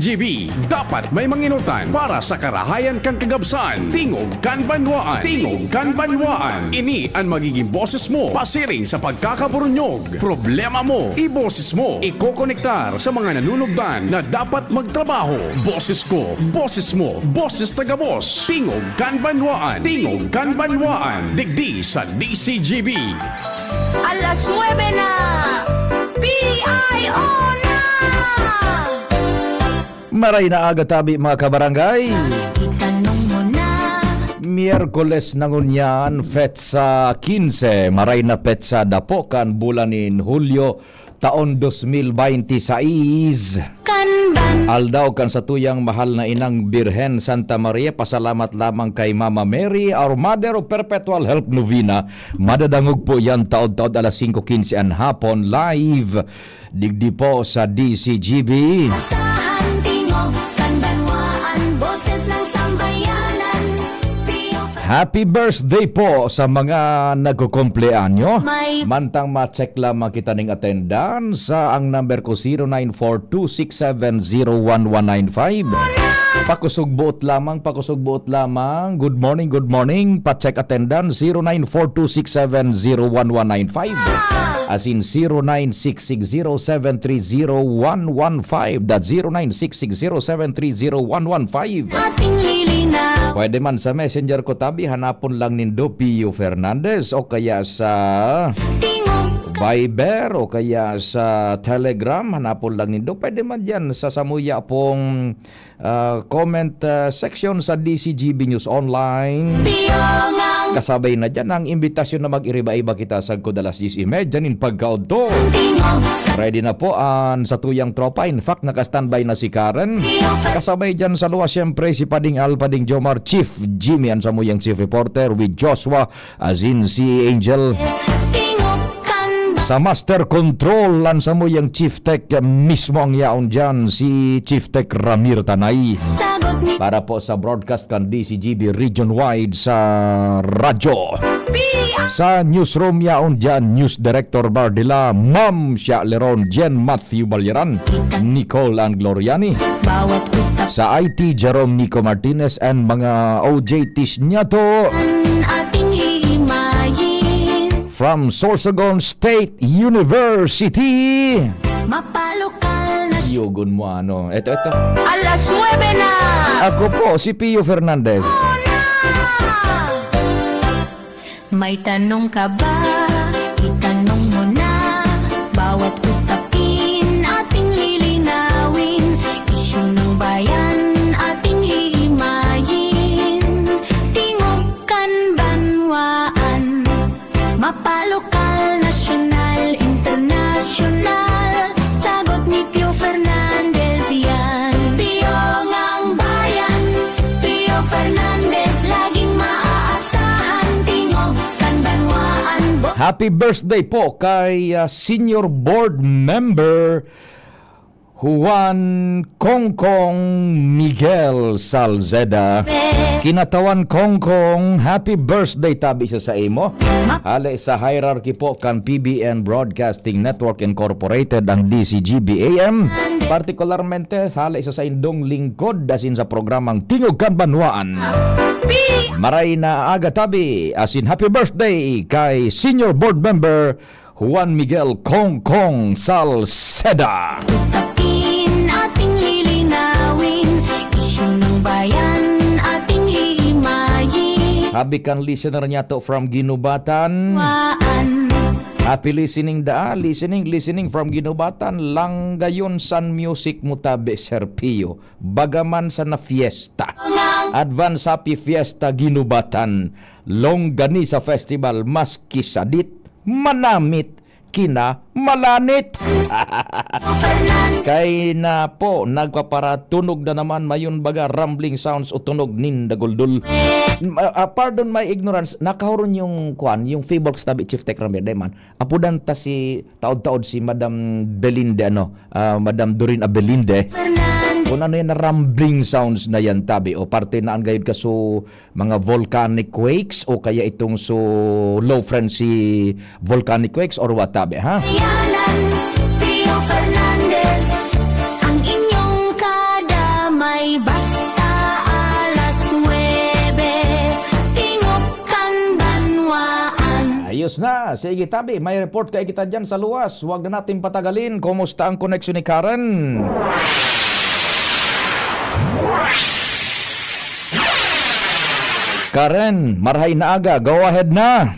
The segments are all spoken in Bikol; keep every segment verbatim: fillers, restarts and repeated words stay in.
G B, dapat may manginutan para sa karahayan kan kagabsan. Tingog kan Banwaan. Tingog kan Banwaan. Ini an magiging boses mo pasiring sa pagkakaburunyog. Problema mo, iboses mo. Ikokonektar sa mga nanunugdan na dapat magtrabaho. Boses ko, boses mo, boses taga-Boss. Tingog kan Banwaan. Tingog kan Banwaan. Digdi sa D C G B. Alas nuebe na! P I O na! Maray na aga tabi, mga kabarangay. Itanong mo na. Miyerkules na ngunyan, petsa quince. Maray na petsa dapo kan bulan nin Hulyo, taon dos mil baynte sais. Kan ban- Aldaw kan satuyang mahal na inang Birhen Santa Maria, pasalamat lamang kay Mama Mary, our Mother of Perpetual Help Novena. Madadangog po yan taod-taod alas singko quince an hapon, live digdi po sa D C G B. Asahan tingog kan banwaan, boses ng sambayanan. Happy birthday po sa mga nagkukumpleanyo. May Mantang ma-check lamang kita ning attendance, ah, ang number ko, zero nine four two six seven zero one one nine five. Pakusog buot lamang, pakusog buot lamang. Good morning, good morning. Pa-check attendance, zero nine four two six seven zero one one nine five. As in, zero nine six six zero seven three zero one one five. That's zero nine six six zero seven three zero one one five. Ating lilinaw. Pwede man sa messenger ko tabi, hanapon lang nindo Pio Fernandez o kaya sa Tingog. Viber o kaya sa Telegram, hanapon lang nindo. Pwede man dyan sa samuya pong, ah, comment, ah, section sa D C G B News Online. Pio ngang. Kasabay na dyan ang imbitasyon na mag-iriba-iba kita sagkod alas diyes y media nin pagkaodto. Tingog. Ready na po an satuyang tropa. In fact, naka-standby na si Karen. Kasabay dyan sa luwas, siyempre, si Pading Al, Pading Jomar, Chief Jimmy, an samuyang chief reporter, with Joshua, as in si Angel. Tingog kan Sa master control, an samuyang chief tech, mismo ang yaon dyan, si Chief Tech Ramir Tanay. Sagot ni Para po sa broadcast kan D C G B region-wide sa radyo. P I Sa newsroom yaon dyan, News Director Bardila, Ma'am Shia Leron, Jen Matthew Balyaran, Nicole Ann Gloriani. Bawat isa Sa I T, Jerome Nico Martinez and mga O J Ts niya to. Ang ating hihimayin. From Sorsogon State University. Mapalokal na Yugon mo ano. Eto, eto. Alas nuebe na! Ako po, si Pio Fernandez. Una! May tanong ka ba? Itanong mo na. Bawat usapin ating lilinawin. Isyu ng bayan ating hihimayin. Tingog kan banwaan. Mapalokal, nasyonal, internasyonal. Sagot ni Pio Fernandez yan. Pio ngang bayan. Pio Fernandez, laging maaasahan. Tingog kan banwaan. Bo- Happy birthday po kay, ah, Senior Board Member Juan Kongkong Miguel Salceda. Kinatawan Kongkong, happy birthday tabi siya sa imo. Hale sa hierarchy po kan P B N Broadcasting Network Incorporated, ang D C G B A M. Partikularmente, hale sa saindong lingkod, asin sa programang Tingog kan Banwaan. Maray na aga tabi, asin happy birthday kay Senior Board Member Juan Miguel Kongkong Salceda. Usapin ating lilinawin, isyu ng bayan ating hihimayin. Habi kan listener niya to from Guinobatan. Waan. Happy listening da, listening, listening from Guinobatan. Langgayon san music mo tabi, Sir Pio. Bagaman sa na fiesta. Ngang. Advance happy fiesta, Guinobatan. Longganisa Festival, maski sadit, manamit, kina malanit. Kaya na po, nagpaparatunog na naman, mayon baga rumbling sounds o tunog nin daguldol. Ma-, ah, pardon my ignorance, nakahuron yung kwan, yung Fables tabi, Chief Tech Ramir, dai man. Apudan ta si, taod-taod si Madam Belinde, ano, ah, Madam Doreen Abelinde. Fernandez. Kung ano yan na rumbling sounds na yan, tabi, o parte na ang gayud kaso mga volcanic quakes o kaya itong so low frequency volcanic quakes or what have you, ha? Yanan, Pio Fernandez, ang inyong kada na. Sige, tabi, may report kay kita dyan sa luwas. Huwag na natin patagalin. Kumusta ang koneksyon ni Karen? Karen, marhay na aga. Go ahead na.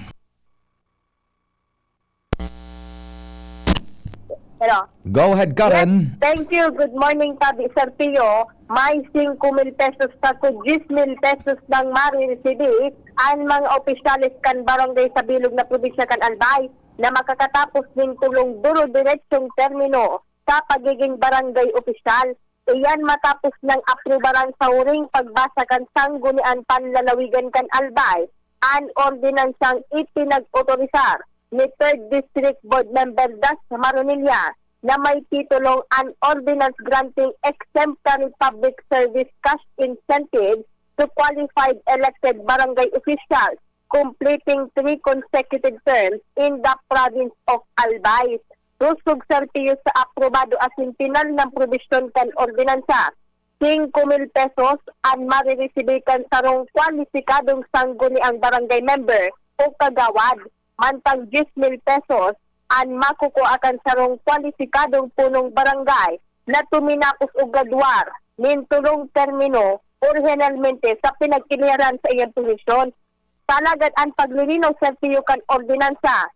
Hello. Go ahead, Karen. Yes, thank you. Good morning, Tabi Sir Pio. May singko mil pesos sa diyes mil pesos nang mariresibi an mga opisyales kan barangay sa bilog na probinsya kan Albay na makakatapos nin tulong duro-diretsong termino sa pagiging barangay opisyal. Iyan matapos nang aprubaran sa huring pagbasa kan Sangguniang Panlalawigan kan Albay an ordinansang ipinag-otorisar ni Third District Board Member Das Maronilla na may titulong An Ordinance Granting Exemplary Public Service Cash Incentive to Qualified Elected Barangay Officials Completing Three Consecutive Terms in the Province of Albay. Rusog, Sir Pio, sa aprobado asin pinal na probisyon kan ordinansa, singko mil pesos an mariresibi kan sarong kwalipikadong sangguniang barangay member o kagawad, mantang diyes mil pesos an makukua kan sarong kwalipikadong punong barangay na tuminapos o gradwar nin tolong termino orihinalmente sa pinag-iliran sa iyang posisyon. Sa alagad an paglilinaw, Sir Pio, kan ordinansa,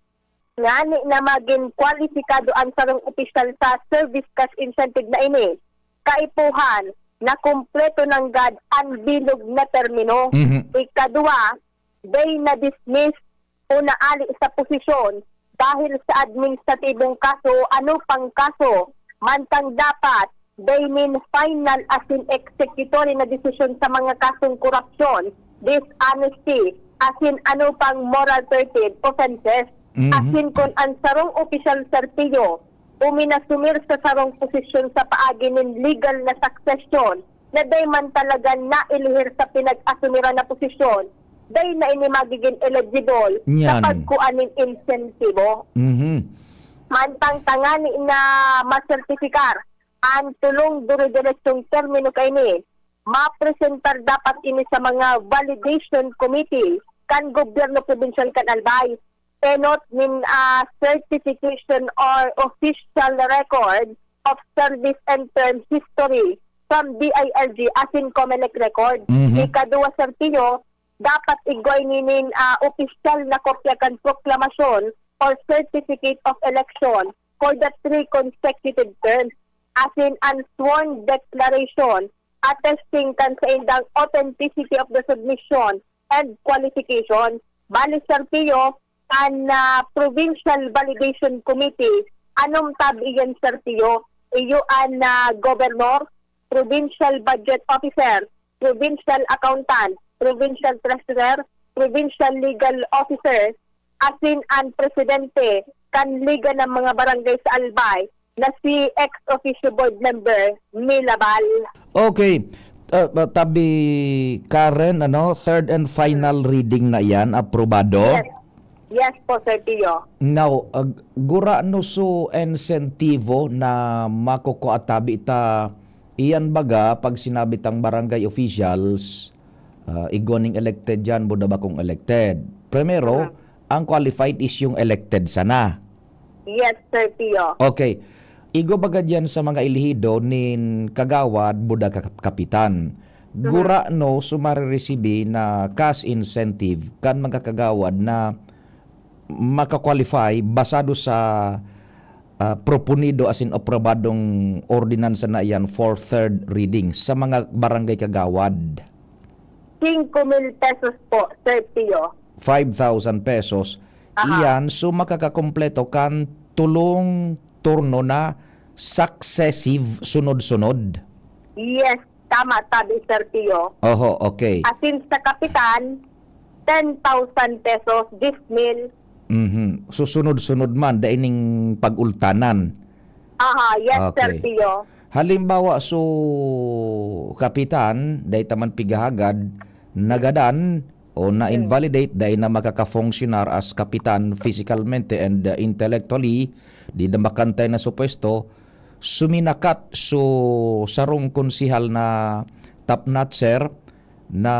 ngani na magin kwalipikado an sarong opisyal sa service cash incentive na ini, kaipuhan na kumpleto nanggad an bilog na termino. Mhm. Ikadua, day na-dismiss o naali sa posisyon dahil sa administratibong kaso o ano pang kaso, mantang dapat day nin final asin executory na desisyon sa mga kasong korupsyon, dishonesty, asin ano pang moral turpitude offenses. Mhm. Asin kun an sarong opisyal, Sir Pio, uminasumir sa sarong posisyon sa paagi nin legal na succession na dai man talaga nailihir sa pinag-asumiran na posisyon, dai na ini magigin eligible sa Nyan. pagkua nin insentibo. Mhm. Mantang tangani na masertifikar an tolong dire-diretsong termino kaini, mapresentar dapat ini sa mga validation committee kan gobyerno probinsyal kan Albay, enot nin, ah, certification or official record of service and term history from D I L G asin Comelec record. Mhm. Ikadua, Sir Pio, dapat igwa ini nin, ah, opisyal na kopya kan proklamasyon or certificate of election for the three consecutive terms, asin an sworn declaration attesting kan saindang authenticity of the submission and qualification. Bali, Sir Pio, an, ah, Provincial Validation Committee, anong tabi iyan, Sir Pio? Iyo an, ah, Governor, Provincial Budget Officer, Provincial Accountant, Provincial Treasurer, Provincial Legal Officer, asin an presidente kan Liga ng mga Barangay sa Albay na si ex officio board member Milabal. Okay. Ah, ah, tabi, Karen, ano, third and final reading na iyan, aprobado? Yes. Yes po, Sir Pio. Now, ah, gurano so insentibo na makukua tabi ta, iyan baga, pag sinabi tang barangay officials, ah, igwa ning elected diyan, buda bakong elected. Primero, Mhm. ang qualified is yung elected sana. Yes, Sir Pio. Okay. Igwa baga diyan sa mga elehido nin kagawad, buda ka-, kapitan. Mhm. Gurano so mariresibi na cash incentive kan mga kagawad na maka-qualify basado sa, ah, proponido asin aprobadong ordinansa na iyan for third reading sa mga barangay kagawad? Singko mil pesos po, Sir Pio. Five thousand pesos. Aha. Iyan, so makakakumpleto kan tolong turno na successive, sunod-sunod. Yes, tama, tabi, Sir Pio. Oho, okay. Asin sa kapitan, ten thousand pesos, diyes mil. Mhm. So, sunod-sunod man, dai ning pag-ultanan. Aha, yes, Sir Okay. Pio. Halimbawa, so, kapitan, dai ta man pighahagad, nagadan o Hmm. na-invalidate, dai na makakafunksyonar as kapitan physicalmente and, uh, intellectually, di na makantay na su pwesto, suminakat so sarong konsehal na top notcher, na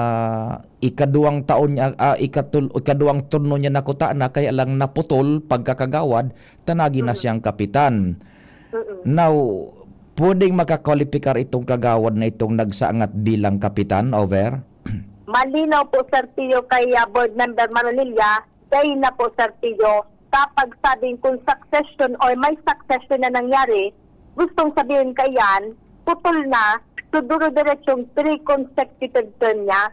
ikaduwang taon niya, ah, ikatul-, ikaduwang turno niya nakuta na, kaya lang naputol pagkakagawad, ta nagin na Mm. siyang kapitan. Mm. Now, pwedeng makakwalipikar itong kagawad na itong nagsangat bilang kapitan, over? Malinaw po, Sir Pio, kay, ah, Board Member Maronilla, dai na po, Sir Pio, kapag sabing kung succession or may succession na nangyari, gustong sabihin kaiyan, putol na, so duro-diretsong three consecutive term niya.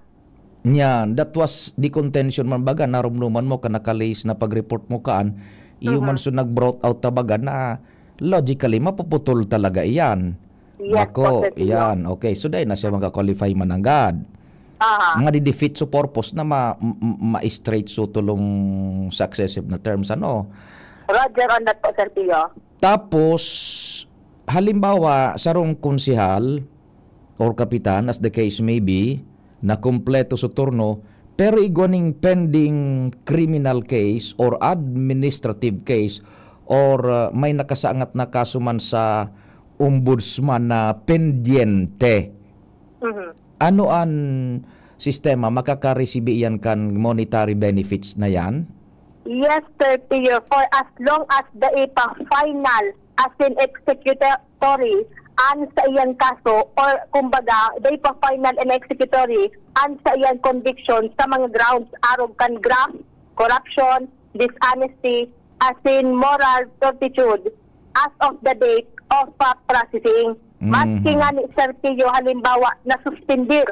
Yan, that was the contention man baga, narumduman mo ka nakalihis na pag-report mo kaan, iyo man Mhm. so nag-brought out ta baga na logically, mapuputol talaga iyan. Yes Bako, po, Sir Pio. yan. Okay, so dai na siya maka-qualify mananggad. Aha. Nga di-defeat so purpose na ma-, m-, m-, ma-straight so tulong successive na terms, ano? Roger on that po, Sir Pio. Tapos, halimbawa, sarong konsehal or kapitan, as the case may be, na kumpleto so turno, pero igwa ning pending criminal case or administrative case or, uh, may nakasangat na kaso man sa ombudsman na pendyente. Mhm. Ano an sistema? Makakaresibi iyan kan monetary benefits na yan? Yes, Sir Pio. For as long as dai pa final, as in executory, an saiyang kaso, or kumbaga, dai pa final and executory, an saiyang conviction sa mga grounds arog kan graft, corruption, dishonesty, as in moral turpitude, as of the date of, uh, processing. Maski Mhm. nga ni Sir Pio, halimbawa, nasuspindir,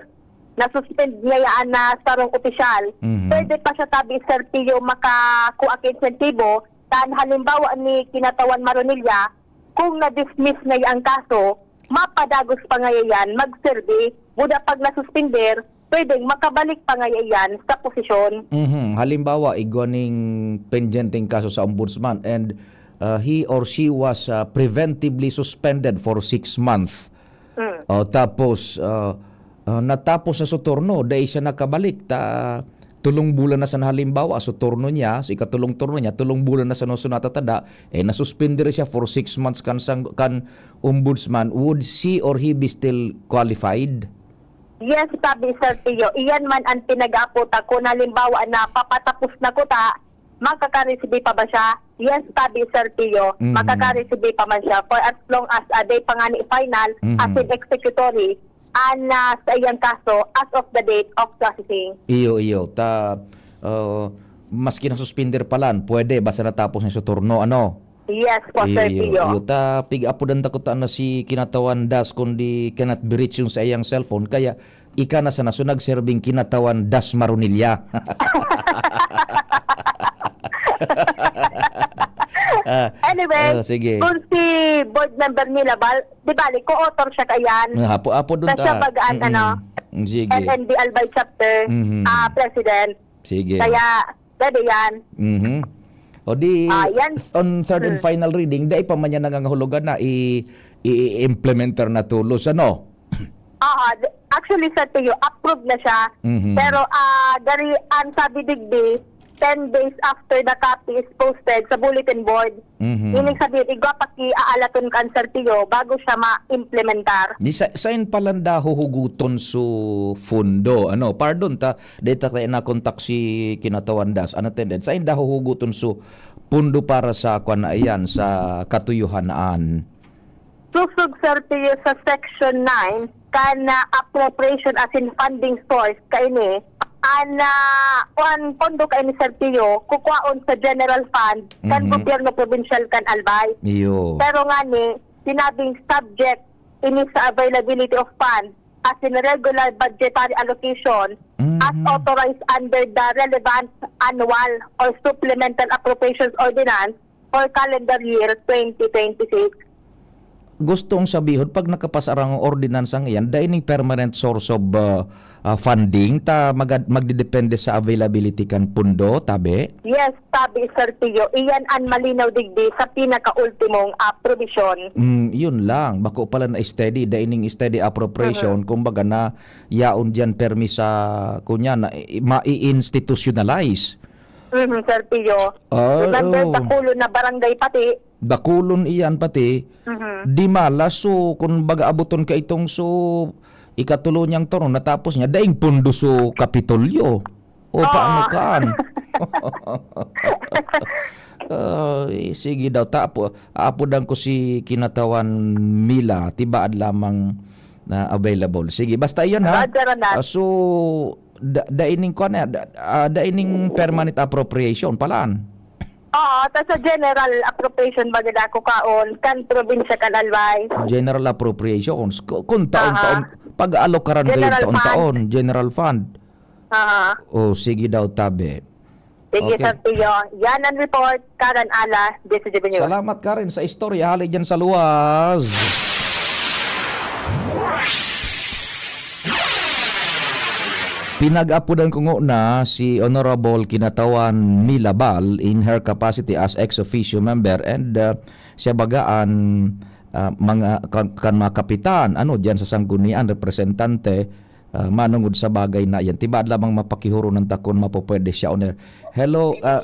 nasuspend niya yan na sarong opisyal, Mhm. pwede pa siya tabi, Sir Pio, makakua ki insentibo, tan halimbawa ni Kinatawan Maronilla, kung na-dismiss na yang kaso, mapadagos pa ngaya yan magserbi, buda pag nasuspender, pwedeng makabalik pa ngaya yan sa posisyon. Mhm. Halimbawa, igwa ning pendyenteng kaso sa ombudsman and, uh, he or she was, uh, preventively suspended for six months. Mm. O, tapos, uh, uh, natapos na su turno, dai siya nakabalik. Ta, tulong bulan na sana halimbawa, su turno niya, su ikatulong turno niya, tulong bulan na sana su natatada, eh, nasuspender siya for six months kan sang-, kan ombudsman. Would she or he be still qualified? Yes, tabi, Sir Pio. Iyan man an pinag-aapo ta. Kung halimbawa na papatapos na kuta, makaka-resibi pa ba siya? Yes, tabi, Sir Pio. Mhm. Makaka-resibi pa man siya for as long as, ah, dai pa ngani final, Mhm. as in executory, an, ah, sa iyang kaso as of the date of processing. Iyo, iyo. Ta, ah, maski nasuspender pa lang, pwede, basta natapos na su turno, ano? Yes po, Sir Iyo, Pio. iyo. Ta, pig-apodan ta kuta na si Kinatawan Das, kundi cannot be reached yung sa iyang cellphone, kaya ika na sana so nagserbing Kinatawan Das Maronilla. Ah, Anyway, ah, sige. Kung si board member nila, bal-, di bali, co-author siya kayan. Ah, apo, apo dun Sa ta. siya bagaan, Mm-mm. ano, Mm, sige. N N D Albay Chapter, Mhm. ah, President. Sige. Kaya, pwede yan. Mhm. O di, Ah, yan. on third and Hmm. final reading, dai pa man niya nangangahulugan na i-, i-, i-implementer na tulos, ano? Oo, d-, actually, Sir Teo, approved na siya. Mhm. Pero, ah, gari, ang sabi digdi, ten days after the copy is posted sa bulletin board. Mhm. Ibig sabihin, igwa pa ki aalaton kan Sir Teo bago siya ma-implementar. Di sa, sain pa landa huhuguton su fundo? Ano, pardon ta, dai ta kaya nakontak si Kinatawan Das, unattended. Sain da huhuguton su pundo para sa, kwan na iyan, sa katuyuhanaan? Susog, Sir Teo, sa Section nine, kan, ah, appropriation as in funding source kaini, an, ah, kwan, pondo kaini, Sir Teo, kukwaon sa general fund kan Mhm. gobyerno probinsyal kan Albay. Iyo. Pero ngani, sinabing subject ini sa availability of fund as in regular budgetary allocation as Mhm. authorized under the relevant annual or supplemental appropriations ordinance for calendar year twenty twenty-six. Gustong sabihon, pag nakapasar ang ordinansang iyan, dai ning permanent source of, ah, ah, funding, ta magad-, magdedepende sa availability kan pundo, tabi? Yes, tabi, Sir Teo. Iyan an malinaw digdi sa pinakaultimong, ah, probisyon. Mm, yun lang. Bako pala na steady, dai ning steady appropriation, Mhm. kumbaga na yaon diyan permi sa, kunya, na i-, ma-i-institutionalize. Mhm, Sir Teo. Ah, Remember, oo. Bacolod na barangay pati. Bacolod iyan pati. Mhm. Di malas, so, kun baga aboton ka itong, so, ikatulo niyang turno, natapos niya, daing pundo so Kapitolyo. O, paano Oo. kan? Ay, sige daw, tapo, aapodan ko si Kinatawan Mila, tibaad lamang na available. Sige, basta iyan, ha? Roger on that. Ah, so, da, daining kuwan na, da, ah, daining permanent appropriation palan. Oo, ta sa general appropriation baga dako kaon, kan probinsya kan Albay. General appropriations. Ku-, kung taon-taon, Aha. Pag-aalokaran kayo General taon-taon, fund. General fund. Aha. Oh, sige daw, tabi. Sige, Okay. Sir Tio. Yan ang report. Karen Ala, J C G B News. Salamat, Karen, sa istorya. Hali dyan sa luwas. Pinag-apodan ko ngona si Honorable Kinatawan Mila Bal in her capacity as ex officio member and, uh, siya baga an, uh, mga kan, kan mga kapitan, ano, diyan sa Sanggunian, representante, uh, manungod sa bagay na yan. Tibaad lamang mapakihuro ng takon, mapupwede siya on air. Hello, uh,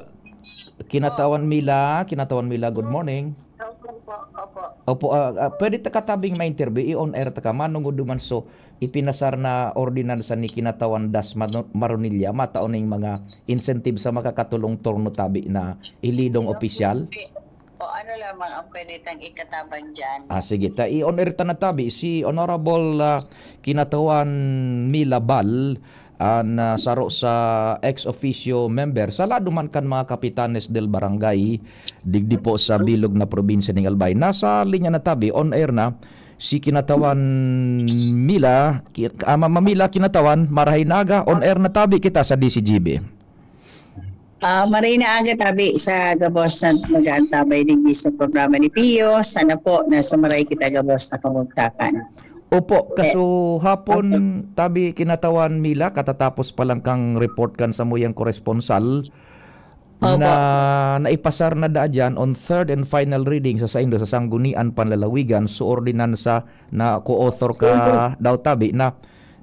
Kinatawan Mila, Kinatawan Mila, good morning. Opo, opo. Opo, ah, ah, pwede ta katabing ma-interview, i-on air ta ka, manungod duman so ipinasar na ordinansa ni Kinatawan Das Mano-, Maronilla, matao ning mga incentive sa makakatulong turno tabi na ilidong opisyal? O ano lamang ang pwede tang ikatabang dyan? Ah, sige, ta, i-on air ta na tabi si Honorable, ah, Kinatawan Mila Bal, an, ah, saro sa ex officio member sa lado man kan mga kapitanes del barangay digdi po sa bilog na probinsya ning Albay. Nasa linya na tabi, on air na, si Kinatawan Mila, ki-, ah, Mama Mila Kinatawan, marahay na aga, on air na tabi kita sa D C G B. Ah, maray na aga tabi sa gabos na mag-aantabay digdi sa programa ni Pio. Sana po nasa maray kita gabos na kamugtakan. Opo, Eh, kaso hapon, opo. Tabi Kinatawan Mila, katatapos pa lang kang report kan samuyang koresponsal Opo. na naipasar na daa dyan on third and final reading sa saindo sa Sanggunian Panlalawigan, so ordinansa na co-author ka Opo. daw tabi na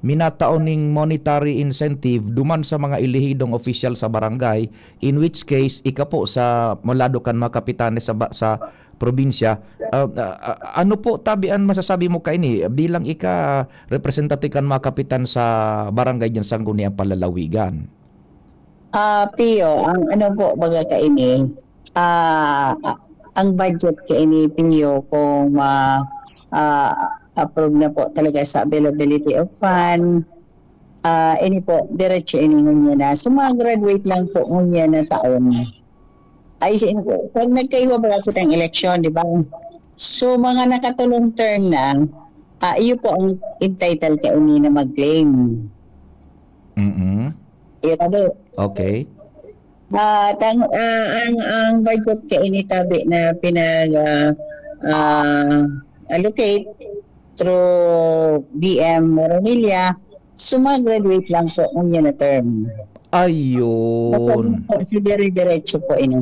minatao ning monetary incentive duman sa mga elehidong opisyal sa barangay, in which case, ika po sa mulado kan mga kapitanes sa ba-, sa probinsya, ah, ah, ah, ano po tabi an masasabi mo kaini bilang ika representative kan mga kapitan sa barangay diyan sa Sangguniang Panlalawigan? Ah, Pio, ang ano po baga kaini, ah, ang budget kaini, Pio, kung ma-, ah, approve na po talaga sa availability of fund, ah, ini po, diretso ini ngunyan na. So, mag-graduate lang po ngunyan na taon. Ay, sin-, pag nagkaigwa ba kitang eleksyon, di ba? So, mga nakatulong term na, ah, iyo po ang entitled kaini na mag-claim. Mm-mm. Ira po. Okay. Ah, tang-, ah, ang, ang budget kaini tabi na pinag, ah, ah, allocate through B M Maronilla, so mag-graduate lang po ngunyan na term. Ayun. Basta po, si dire-diretso po ini.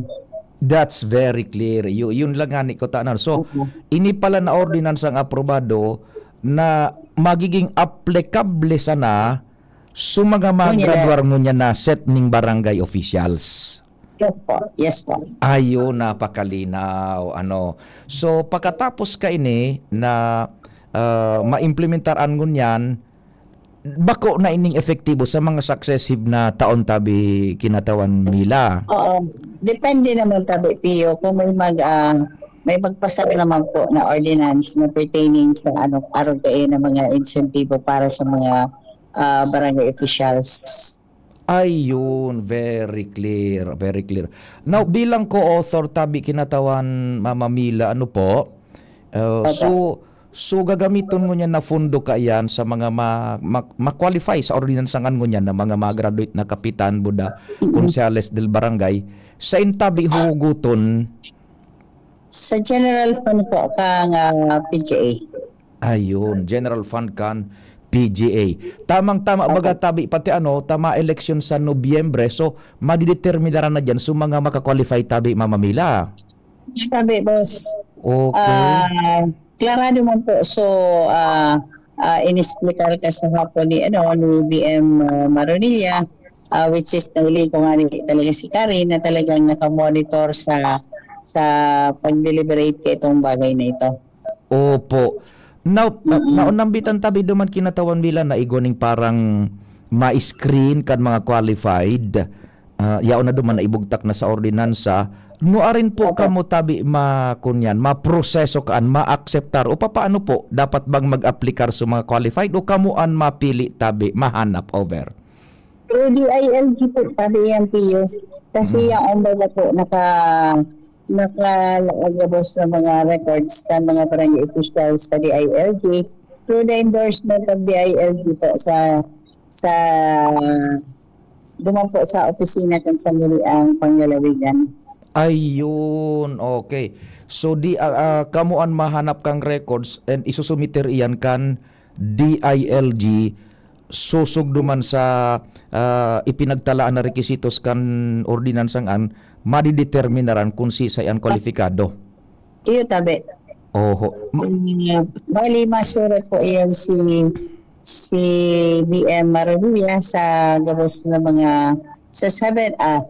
That's very clear. Yu-, yun lang nga ni Kotanan. So, Opo. ini pala na ordinance ang aprobado na magiging aplikable sana sa mga Ngunyan na. magradwar ngunyan na set ning barangay officials. Yes po. Yes po. Ayun, napakalinaw. Ano? So, pagkatapos kaini na, ah, maimplementar an ngunyan, bako na ining epektibo sa mga successive na taon tabi Kinatawan Mila. Oo. Depende naman tabi, Pio, kung may mag, ah, may magpasar naman po na ordinance na pertaining sa ano, arog kayo na mga insentibo para sa mga, ah, barangay officials. Ayun, very clear, very clear. Now, bilang co-author tabi Kinatawan Mama Mila, ano po? Uh, Opo. so, so gagamiton ngunyan na fundo kaiyan sa mga ma-, ma-, ma-qualify sa ordinansa ngan ngunyan na mga ma-graduate na kapitan, buda, Mm. konsehales del barangay, sa intabi huguton? Sa general fund po, kang, ah, P G A. Ayun, general fund kan P G A. Tamang-tama, Opo. baga tabi, pati ano, tama eleksyon sa Nobyembre. So, madideterminaran na dyan so mga makakwalify tabi, Mama Mila. Tabi, boss. Okay. Ah, klarado man po. So, ah, ah, inisplicar ka sa hapon ni, ano, ni B M, ah, Maronilla, ah, which is nahiling ko nga ni talaga si Karen na talagang nakamonitor sa, sa pag-deliberate ka itong bagay na ito. Opo. Now, na, mm-mm, naunambitan tabi duman kinatawan nila na igwa ning parang ma-screen kan mga qualified. Ah, yaon na duman na ibugtak na sa ordinansa. Nuarin po, opo, kamo tabi ma-, kunyan, maproseso kaan, maakseptar? O papaano po? Dapat bang mag-aplikar sa mga qualified o kamo an mapili tabi, mahanap over? Through D I L G po, tabi yan, Pio. Kasi, mm, yung umbaga po, naka-, nakalaagabos na mga records ng mga barangay officials sa D I L G. Through the endorsement of D I L G po sa, sa, duman po sa opisina kan Sangguniang Panglalawigan. Ayun, okay. So, di, ah, ah, kamo an mahanap kang records and isusumiter iyan kan D I L G, susog duman sa, ah, ipinagtalaan na requisitos kan ordinansang an, madideterminaran kung sisay an kwalipikado. Iyo, tabi. Oho. Ma- Ah, bali, masurat po iyan si, si B M Maravilla sa gabos na mga, sa seven, ah,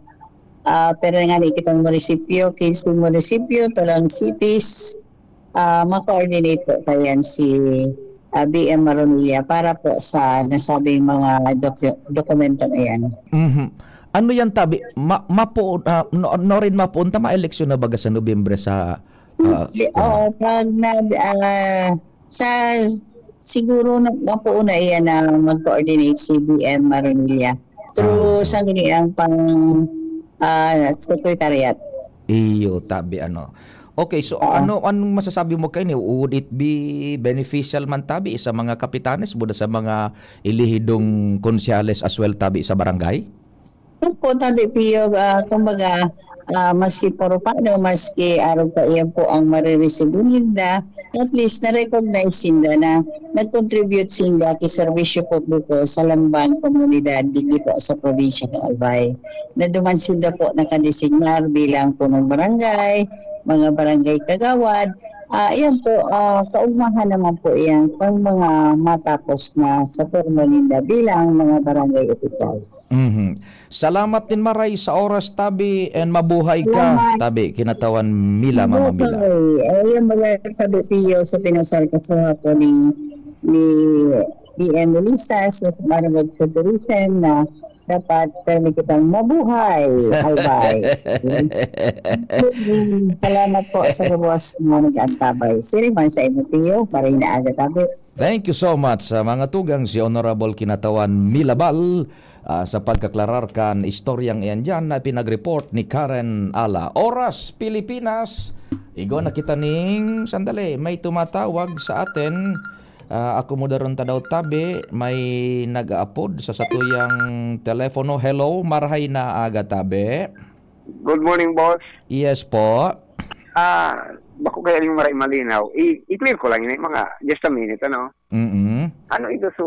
ah, pero nga ni kitang munisipyo, quince munisipyo, tulang cities, ah, ma-coordinate po kayan si, ah, B M Maravilla para po sa nasabing mga docu-, dokumentong iyan. Mhm. Ano yan, tabi? Ma-, mapo-, ah, no, no rin mapunta, ma-eleksyon na baga sa Nobyembre sa, ah, Di, ah, oo, pag nag-, ah, sa, siguro na, mapuuna iyan na mag-coordinate si B M Maronilla through, ah, sa kanyang pang, ah, secretariat. Iyo, tabi, ano. Okay, so, oo, ano, anong masasabi mo kaini? Would it be beneficial man tabi sa mga kapitanes, buda sa mga elehidong konsehales as well tabi sa barangay? Opo, tabi, Pio, ah, kumbaga, ah, maski puro paano, maski arog pa iyan po ang mariresibo ninda, at least na-recognize sinda na nag-contribute sinda ki serbisyo publiko sa lambang komunidad digdi po sa probinsya kan Albay. Na duman sinda po nakadesignar bilang punong barangay, mga barangay kagawad. Ah, iyan po, ah, kaugmahan naman po iyan kung mga matapos na sa termo ninda bilang mga barangay officials. Mhm. Salamat nin maray sa oras, tabi, and mabuhay ka, salamat, tabi, kinatawan Mila, Mama Mila. Mabuhay. Ayun, mga tabi, Pio, sa pinasal ko sa hapon ni, ni B M Melissa, sa Maragag sa Tourism, na dapat permi kitang mabuhay, Albay. Salamat po sa gabos na nag-antabay. Siri man sa inyo, Pio, maray na aga, tabi. Thank you so much sa mga tugang si Honorable Kinatawan Milabal, ah, sa pagkaklarar kan istoryang iyan diyan na pinag-report ni Karen Ala. Oras Pilipinas, igwa na kita ning, sandali, may tumatawag sa atin. Ah, akomodaron ta daw, tabi, may nag-aapod sa satuyang telepono. Hello, marahay na aga, tabi. Good morning, boss. Yes po. Ah, bako kaya yung maray malinaw. I-, i-clear ko lang yun, eh, mga just a minute, ano? Mm-mm. Ano ito, so,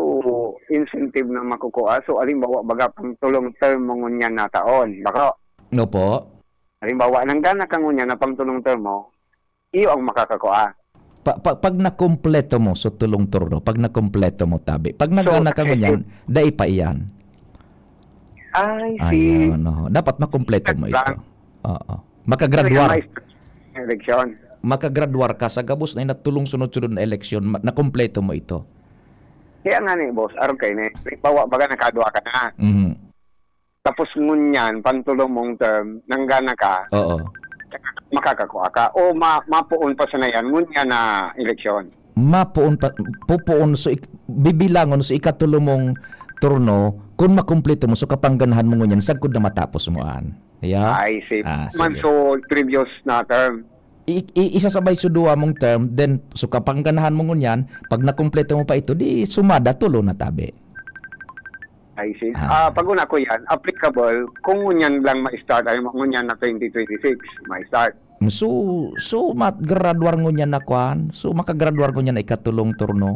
incentive na makukuha? So, halimbawa, baga pang tulong term mo ngunyan na taon. Bako? Opo. Halimbawa, nanggana ka ngunyan na pang tulong term mo, iyo ang makakakua. Pa-, pa-, pag nakumpleto mo, so tulong turno, pag nakumpleto mo, tabi. Pag So, nagana ka ngunyan, dai pa iyan. I see. Ayun, oo. Dapat makumpleto mo ito. Lang. Oo. Makagraduar. Kaya nga, eleksyon. Makagraduar ka sa gabos na inatulong sunod-sunod na eleksyon, ma-, nakumpleto mo ito. Kaya nga ni, boss, aron kay ni, bawa baga nakadwa ka na. Mhm. Tapos ngunyan, pantulong mong term, nanggana ka, Oo. makakakua ka. O ma-, mapuon pa sana yan, ngunyan na eleksyon. Mapuon pa, pupuon, so ik-, bibilangon, so ikatulo mong turno, kung makumpleto mo, so kapangganahan mo ngunyan, sagkod na matapos mo an. Yeah? I see. Ah, Man, sige. So, previous na term. I-, i-, isasabay so duwa mong term, then, so kapangganahan mo ngunyan, pag nakumpleto mo pa ito, di sumada, tulo na tabi. I see. Ah. Ah, pag una ko yan, applicable kung ngunyan lang ma-start, ay, ngunyan na twenty twenty-six, ma-start. So, so, mat-, graduar ngunyan na kwan? So, makagraduar ngunyan na ikatulong turno?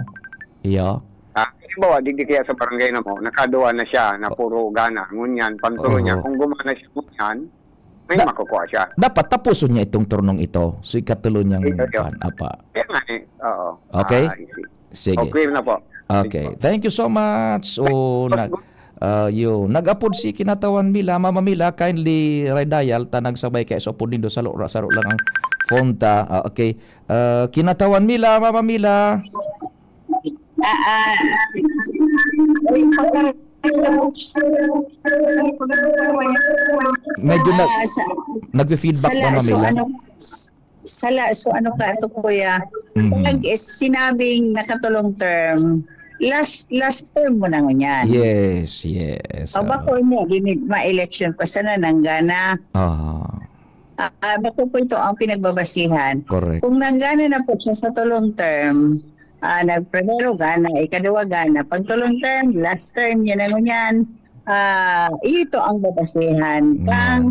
Iyo? Ah, halimbawa, digdi kaya sa barangay na mo, nakaduwa na siya, na O- puro gana, ngunyan, panturo niya. Oho. Kung gumana siya ngunyan, may Da-, makukuha siya. Dapat tapuson niya itong turnong ito. So, ikatulo niyang Ito, ito. kwan, apa. Kaya nga eh, oo. Okay? Ah, I see. Sige. Oh, clear na po. Okay. Sige po. Thank you so much. O, But, nag-, Ah, yun. Nag-apod si Kinatawan Mila. Mama Mila, kindly redial ta nagsabay kay sa apod nindo, saro, saro lang ang phone ta. Ah, okay. Ah, Kinatawan Mila, Mama Mila. Ah, ah. Medyo na, Ah, sa, nagfe-feedback sala, Mama so Mila. Ano, sala, so ano ka, ato, kuya? Mhm. Pag is sinabing nakatulong term, last, last term mo na ngunyan. Yes, yes. O, oo. Bako niya, di ni, ma-election pa sana, nanggana. Ah. Ah, bako po ito ang pinagbabasihan. Correct. Kung nanggana na po siya sa tulong term, ah, nagprimero gana, ikaduwa gana, pag tulong term, last term niya na ngunyan, ah, ito ang babasihan Yan. kang,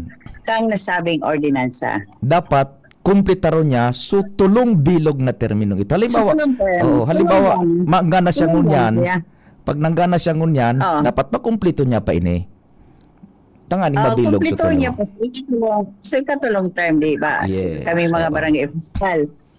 kang nasabing ordinansa. Dapat kumpletaron niya so tulong bilog na terminong ito. Halimbawa, So, tulong term. oo, halimbawa, Tulong lang. manggana siya Tulong lang, ngunyan, kuya. pag nanggana siya ngunyan, Oo. dapat makumpleto niya pa ini. Tanganing Ah, mabilog sa kumpleto tulong. niya po sa ikatulong, sa ikatulong term, di ba? Yes, Kami mga oo. barangay official,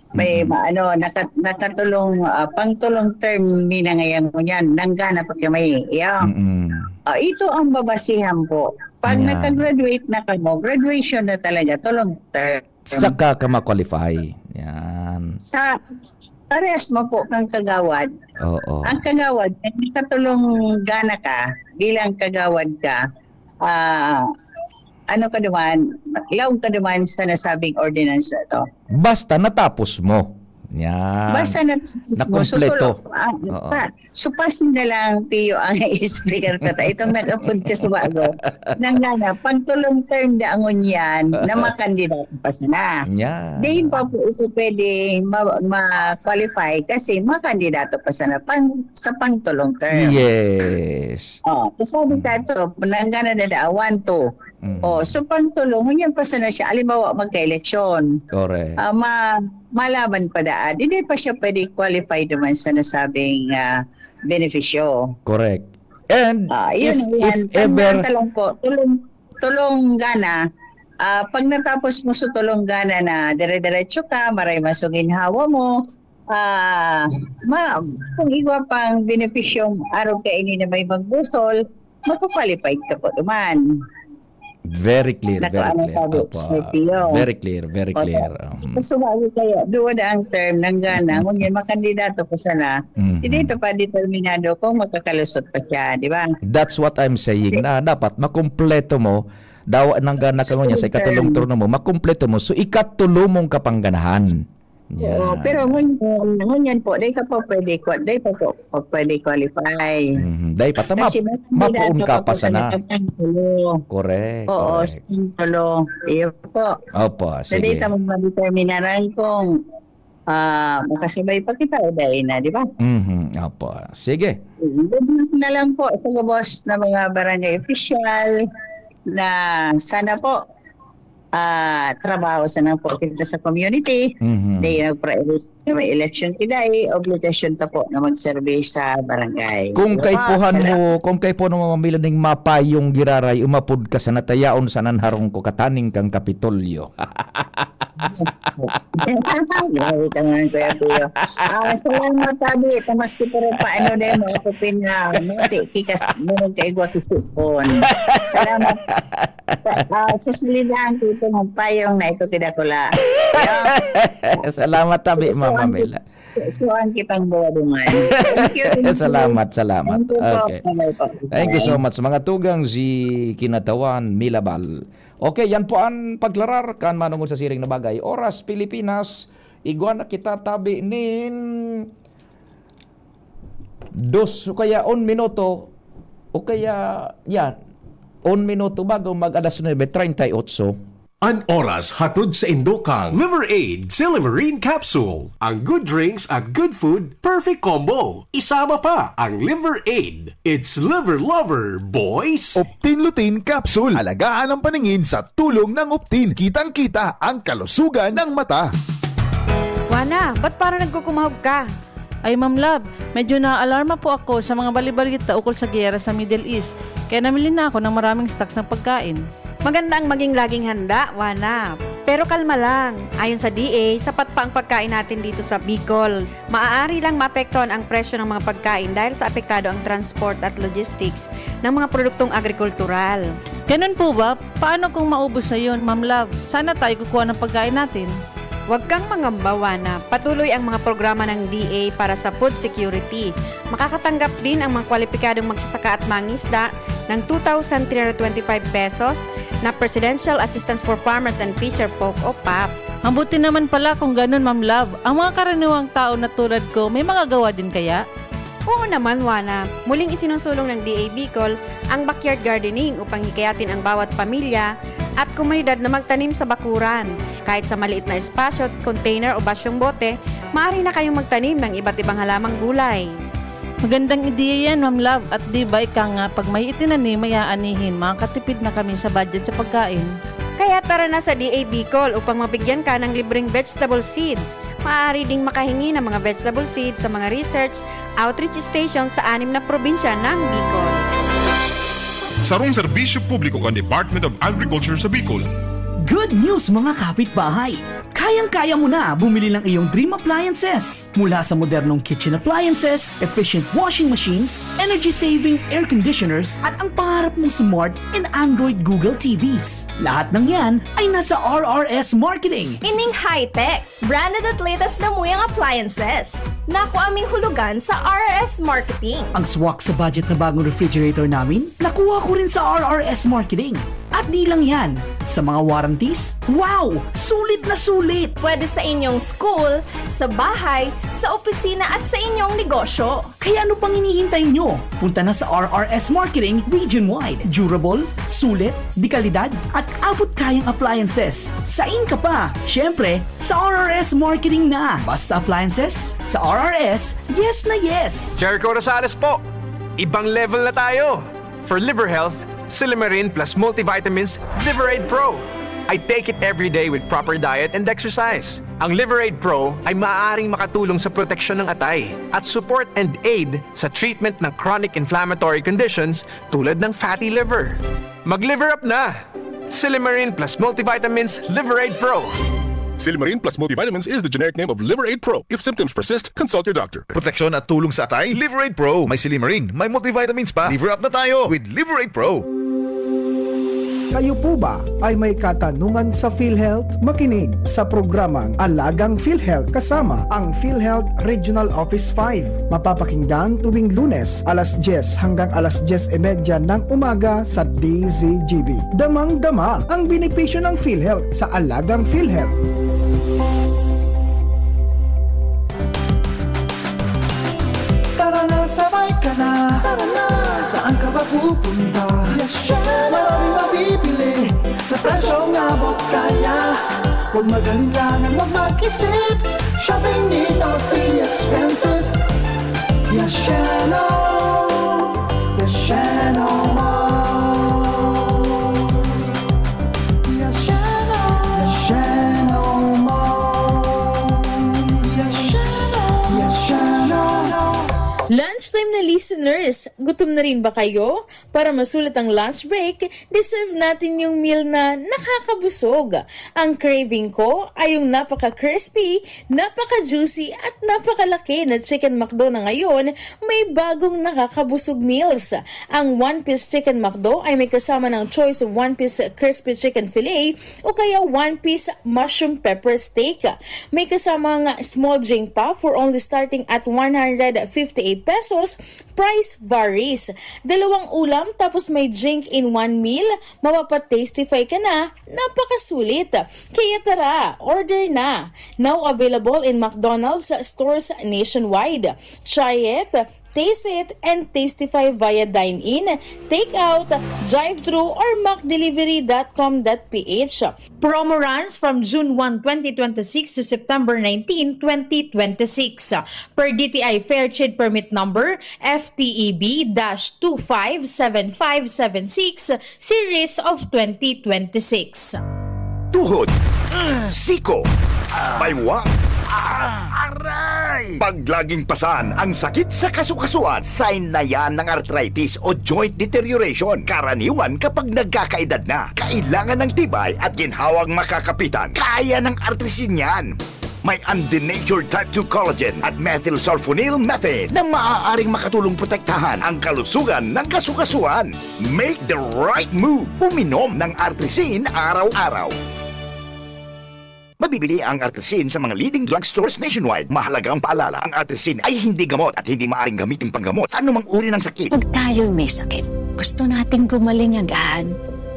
may Mm. ma-, ano, naka-, nakatulong, ah, pangtulong term mi na ngayon ngunyan, nanggana pa kami. Yeah. Mm-mm. Ah, ito ang babasihan po. Pag Yan. nakagraduate na kamo, graduation na talaga, tulong term. Saka ka ma-qualify. Yan. Sa, parehas mo po kang kagawad. Oo. Ang kagawad, nagkatulong gana ka bilang kagawad ka, ah, ano ka duman, laog ka duman sa nasabing ordinance na to. Basta natapos mo. Yan. Basta natapos mo. So, Nakumpleto. tulo-, ah, Oo. pa, So, passing na lang, Pio, ang i-explicar ko ta. Itong nag-apod ka sa bago, nanggana, pangtulong term da ngunyan na makandidato pa sana. Yan. Di pa po ito pwede ma-, ma-qualify kasi makandidato pa sana pang, sa pangtulong term. Yes. Oh, so sabi ka to, nanggana na da, one, two. Mm. Oh, so pangtulong, ngunyan pa sana siya, halimbawa, magka-eleksyon. Correct. Ah, ma-, malaban pa daan, hindi pa siya pwede qualify naman sa nasabing, ah, benepisyo. Correct. And Ah, yun, if, yan. if Tandaan ever ka lang po, tulong, tulong gana, ah, pag natapos mo sa tulong gana na dire-diretso ka, maray man sa ginhawa mo, ah, ma-, kung igwa pang benepisyong arog kaini na may magbusol, magpa-qualified ka po duman. Very clear, Nako, very ano clear. sabi, Opo, Sir Pio? Very clear, very Opo. clear. Um, Sa subago kaya, duwa na ang term, nanggana, ngunyan makandidato pa sana. Mhm. Hindi ito pa determinado kung makakalusot pa siya, di ba? That's what I'm saying, na dapat makumpleto mo, dawa nanggana ka ngunyan sa Sa ikatulong term. turno mo, makumpleto mo, so ikatulo mong kapangganahan. Oo, Yan. pero ngunyan, ngunyan po, di ka pa pwede kwa-, di pa po, pa pwede qualify. Mhm. Dai pa ta Kasi map-, may mapuon kandidato ka ka pa po sa sana. nakapangtulo. Correct, Oo, correct. sa pangtulo. Iyo po. Opo, Na di sige. ta magmadeterminaran kung, ah, makasabay pa kita o dai na, di ba? Mhm, opo. Sige. Mm, good luck na lang po sa gabos na mga barangay official na sana po ah, trabaho sana po kita sa community. Mhm. Dahil nagpra-, may election kita, eh, obligasyon ta po na magserbi sa barangay. Kung Opo, kaipuhan salamat. mo, kung kaipuhan mo, Ma'am Mila, ning mapayong giraray, umapod ka sa natayaon sa nanharong ko, kataning kang Kapitolyo. Grabe ka naman, Kuya Pio. Ah, salamat, tabi. Tamaski pero paano din mo ako pinamati? Kikas, mo nagkaigwa kisipon. Salamat. Ah, sa solidahan ko itong payong na ito, kidakula. Salamat, tabi, So, Mama so, Mila. so, so, ang kitang buwa duman. Thank you, thank you. Salamat, salamat. Thank you po. Okay. Bye-bye po. Thank you so Bye. much. Mga tugang si Kinatawan Milabal. Okay, yan po ang paglarar kan manungod sa siring na bagay. Oras, Pilipinas, igwa na kita tabi nin dos o kaya un minuto, o kaya, yan, un minuto bago mag alas nuebe treinta y ocho. An oras hatod sa indo kan Liver Aid Silymarin Capsule. Ang good drinks at good food, perfect combo. Isama pa ang Liver Aid. It's Liver Lover, boys! Optin Lutein Capsule. Alagaan ang paningin sa tulong ng Optin. Kitang-kita ang kalusugan ng mata. Juana, ba't parang nagkukumahog ka? Ay, Ma'am Love, medyo naaalarma po ako sa mga bali-balita ukol sa giyera sa Middle East, kaya namili na ako ng maraming stocks ng pagkain. Maganda ang maging laging handa, Juana. Pero kalma lang. Ayon sa D A, sapat pa ang pagkain natin dito sa Bicol. Maaari lang maapektuhan ang presyo ng mga pagkain dahil sa apektado ang transport at logistics ng mga produktong agrikultural. Ganun po ba? Paano kung maubos na yun, Ma'am Love? Saan na tayo kukuha ng pagkain natin? Huwag kang mangamba, Wana. Patuloy ang mga programa ng D A para sa food security. Makakatanggap din ang mga kwalipikadong magsasaka at mangisda ng two thousand three hundred twenty-five pesos na Presidential Assistance for Farmers and Fisher Folk o pap. Mabuti naman pala kung ganun, Ma'am Love. Ang mga karaniwang tao na tulad ko, may magagawa din kaya? Oo naman, Wana. Muling isinusulong ng D A Bicol ang backyard gardening upang hikayatin ang bawat pamilya at komunidad na magtanim sa bakuran. Kahit sa maliit na espasyo, container o basyong bote, maaari na kayong magtanim ng iba't ibang halamang gulay. Magandang ideya yan, Ma'am Love. At di ba ika nga, pag may itinanim, may aanihin, makakatipid na kami sa budget sa pagkain. Kaya tara na sa D A Bicol upang mabigyan ka ng libreng vegetable seeds. Maaari ding makahingi ng mga vegetable seeds sa mga research outreach station sa anim na probinsya ng Bicol. Sarong serbisyo publiko kan Department of Agriculture sa Bicol. Good news, mga kapitbahay! Kayang-kaya mo na bumili ng iyong dream appliances. Mula sa modernong kitchen appliances, efficient washing machines, energy-saving air conditioners, at ang pangarap mong smart and Android Google T Vs. Lahat ng yan ay nasa R R S Marketing. Ining high-tech, branded at latest na muyang appliances. Nakuha aming hulugan sa R R S Marketing. Ang swak sa budget na bagong refrigerator namin, nakuha ko rin sa R R S Marketing. At di lang yan, sa mga warranties, wow! Sulit na sulit! Pwede sa inyong school, sa bahay, sa opisina at sa inyong negosyo. Kaya ano pang hinihintay nyo? Punta na sa R R S Marketing region-wide. Durable, sulit, de kalidad, at abot kayang appliances. Sain ka pa? Siyempre, sa R R S Marketing na. Basta appliances, sa R R S, yes na yes! Jericho Rosales po! Ibang level na tayo! For liver health, Silimarin plus multivitamins Liver Aid Pro. I take it every day with proper diet and exercise. Ang Liver Aid Pro ay maaaring makatulong sa proteksyon ng atay at support and aid sa treatment ng chronic inflammatory conditions tulad ng fatty liver. Mag-liver up na! Silimarin plus multivitamins Liver Aid Pro. Silimarin plus multivitamins is the generic name of Liver Aid Pro. If symptoms persist, consult your doctor. Proteksyon at tulong sa atay, Liver Aid Pro. May silimarin, may multivitamins pa. Liver up na tayo with Liver Aid Pro. Kayo po ba ay may katanungan sa PhilHealth? Makinig sa programang Alagang PhilHealth kasama ang PhilHealth Regional Office five. Mapapakinggan tuwing Lunes, alas dyes hanggang alas dyes y media ng umaga sa D Z G B. Damang-dama ang benepisyo ng PhilHealth sa Alagang PhilHealth. Tara na, sabay ka na. Tara na. Saan ka ba pupunta? Yes, syempre. Maraming mabibili sa presyong abot kaya. Huwag mag-alinlangan, huwag mag-isip. Shopping need not be expensive. Yes, Sheno. Yes, Sheno Mall. Yes, Sheno. Yes, Sheno Mall. Yes, Sheno. Yes, Sheno. Lunchtime na listeners, gutom na rin ba kayo? Para masulit ang lunch break, deserve natin yung meal na nakakabusog. Ang craving ko ay yung napaka-crispy, napaka-juicy at napakalaki na Chicken McDo na ngayon may bagong nakakabusog meals. Ang One Piece Chicken McDo ay may kasama ng choice of One Piece Crispy Chicken Fillet o kaya One Piece Mushroom Pepper Steak. May kasamang small drink pa for only starting at one hundred fifty-eight pesos. Price varies. Dalawang ulam tapos may drink in one meal, mapapa-tastify ka na, napakasulit. Kaya tara, order na! Now available in McDonald's stores nationwide. Try it, taste it, and tastify via dine-in, take-out, drive-thru, or mac delivery dot com dot p h. Promo runs from June one, twenty twenty-six to September nineteen, twenty twenty-six. Per D T I Fair Trade Permit Number F T E B dash two five seven five seven six, Series of twenty twenty-six. Tuhod, siko, baywa, aray, Pag laging pasan ang sakit sa kasukasuan, sign na yan ng arthritis o joint deterioration. Karaniwan kapag nagkakaedad na, kailangan ng tibay at ginhawang makakapitan. Kaya ng Artrisin yan. May undenatured type two collagen at methylsulfonyl methane na maaaring makatulong protektahan ang kalusugan ng kasukasuan. Make the right move. Uminom ng Artrisin araw-araw. Mabibili ang Artrisin sa mga leading drugstores nationwide. Mahalagang paalala, ang Artrisin ay hindi gamot at hindi maaaring gamitin panggamot sa anumang uri ng sakit. Pag tayo'y may sakit, gusto nating gumaling agad.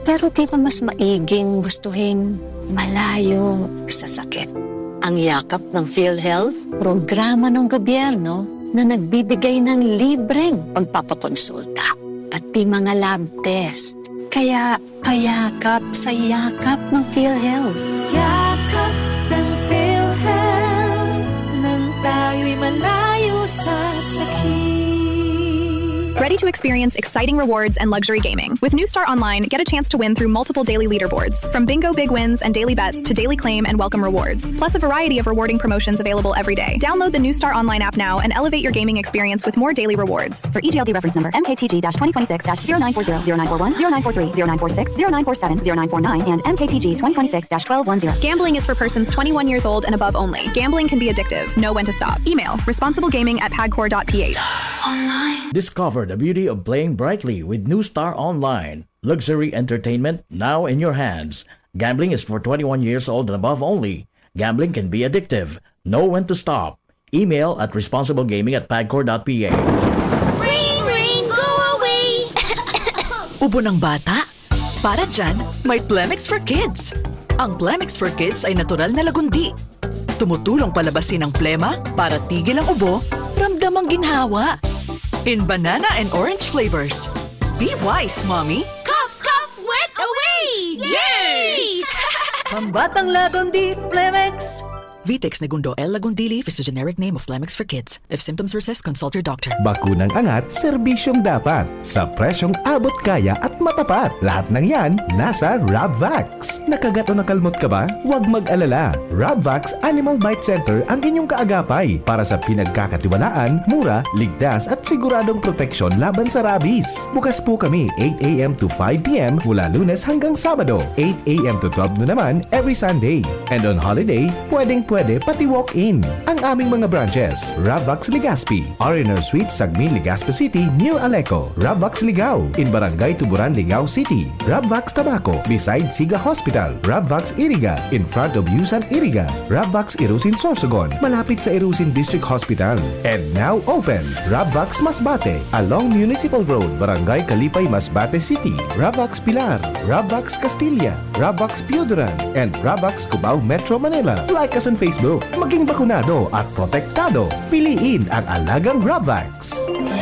Pero di ba mas maiging gustuhin malayo sa sakit? Ang Yakap ng PhilHealth, programa ng gobyerno na nagbibigay ng libreng pagpapakonsulta, pati mga lab test. Kaya payakap sa Yakap ng PhilHealth. Yakap ng PhilHealth, nang tayo'y malayo sa sakit. Ready to experience exciting rewards and luxury gaming? With New Star Online, get a chance to win through multiple daily leaderboards, from bingo big wins and daily bets to daily claim and welcome rewards, plus a variety of rewarding promotions available every day. Download the New Star Online app now and elevate your gaming experience with more daily rewards. For E G L D reference number M K T G dash twenty twenty-six dash zero nine four zero, zero nine four one, zero nine four three, zero nine four six, zero nine four seven, zero nine four nine, and M K T G twenty twenty-six dash twelve one zero. Gambling is for persons twenty-one years old and above only. Gambling can be addictive. Know when to stop. Email responsiblegaming at pagcor dot p h. Discover the beauty of playing brightly with New Star Online. Luxury entertainment now in your hands. Gambling is for twenty-one years old and above only. Gambling can be addictive. Know when to stop. Email at responsiblegaming at pagcor dot p h. Ring, ring, go away! Ubo ng bata? Para dyan, may Plemex for Kids. Ang Plemex for Kids ay natural na lagundi. Tumutulong palabasin ang plema para tigil ang ubo, ramdam ang ginhawa. In banana and orange flavors. Be wise, mommy! Cough, cough, wet away! Yay! Pambatang Lagundi, Plemex! Vitex Negundo L. Lagundili is the generic name of Plemex for Kids. If symptoms persist, consult your doctor. Bakunang angat, serbisyong dapat, sa presyong abot kaya at matapat. Lahat ng yan, nasa Rabvax. Nakagat o nakalmot ka ba? Huwag mag-alala. Rabvax Animal Bite Center ang inyong kaagapay para sa pinagkakatiwalaan, mura, ligtas at siguradong proteksyon laban sa rabies. Bukas po kami eight a m to five p m mula Lunes hanggang Sabado, eight a m to twelve noon naman every Sunday. And on holiday, pwedeng-pwede pati walk-in. Ang aming mga branches, Rabvax Legazpi, R and R Suites, Sagmin, Legazpi City, near Aleco, Rabvax Ligao, in Barangay Tuburan, Ligao City, Rabvax Tabaco, beside Siga Hospital, Rabvax Iriga, in front of Yusan Iriga, Rabvax Irusin Sorsogon, malapit sa Irusin District Hospital. And now open, Rabvax Masbate, along Municipal Road, Barangay Kalipay, Masbate City, Rabvax Pilar, Rabvax Castilla, Rabvax Pioduran, and Rabvax Cubao, Metro Manila. Like us on Facebook. Maging bakunado at protektado. Piliin ang alagang Rabvax.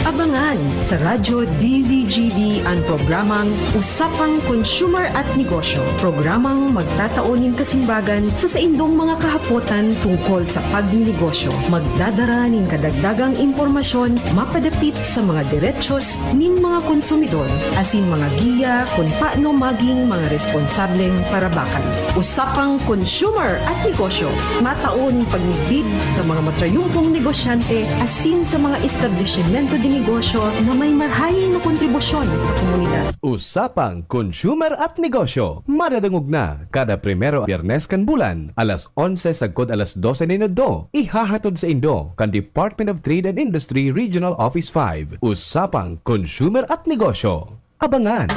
Abangan sa Radyo D Z G B an programang Usapang Consumer at Negosyo, programang magtatao nin kasimbagan sa saindong mga kahapotan tungkol sa pagninegosyo, magdadara nin kadagdagang impormasyon mapadapit sa mga derechos nin mga konsumidor, asin mga giya kun paano maging mga responsableng parabakan. Usapang Consumer at Negosyo, matao nin pagmidbid sa mga matrayumpong negosyante asin sa mga establisimento de negosyo na may marahay na kontribusyon sa komunidad. Usapang Consumer at Negosyo, madadangog na kada primero Biyernes kan bulan, alas onse sagkod alas dose nin udto, ihahatod saindo kan Department of Trade and Industry Regional Office five. Usapang Consumer at Negosyo. Abangan!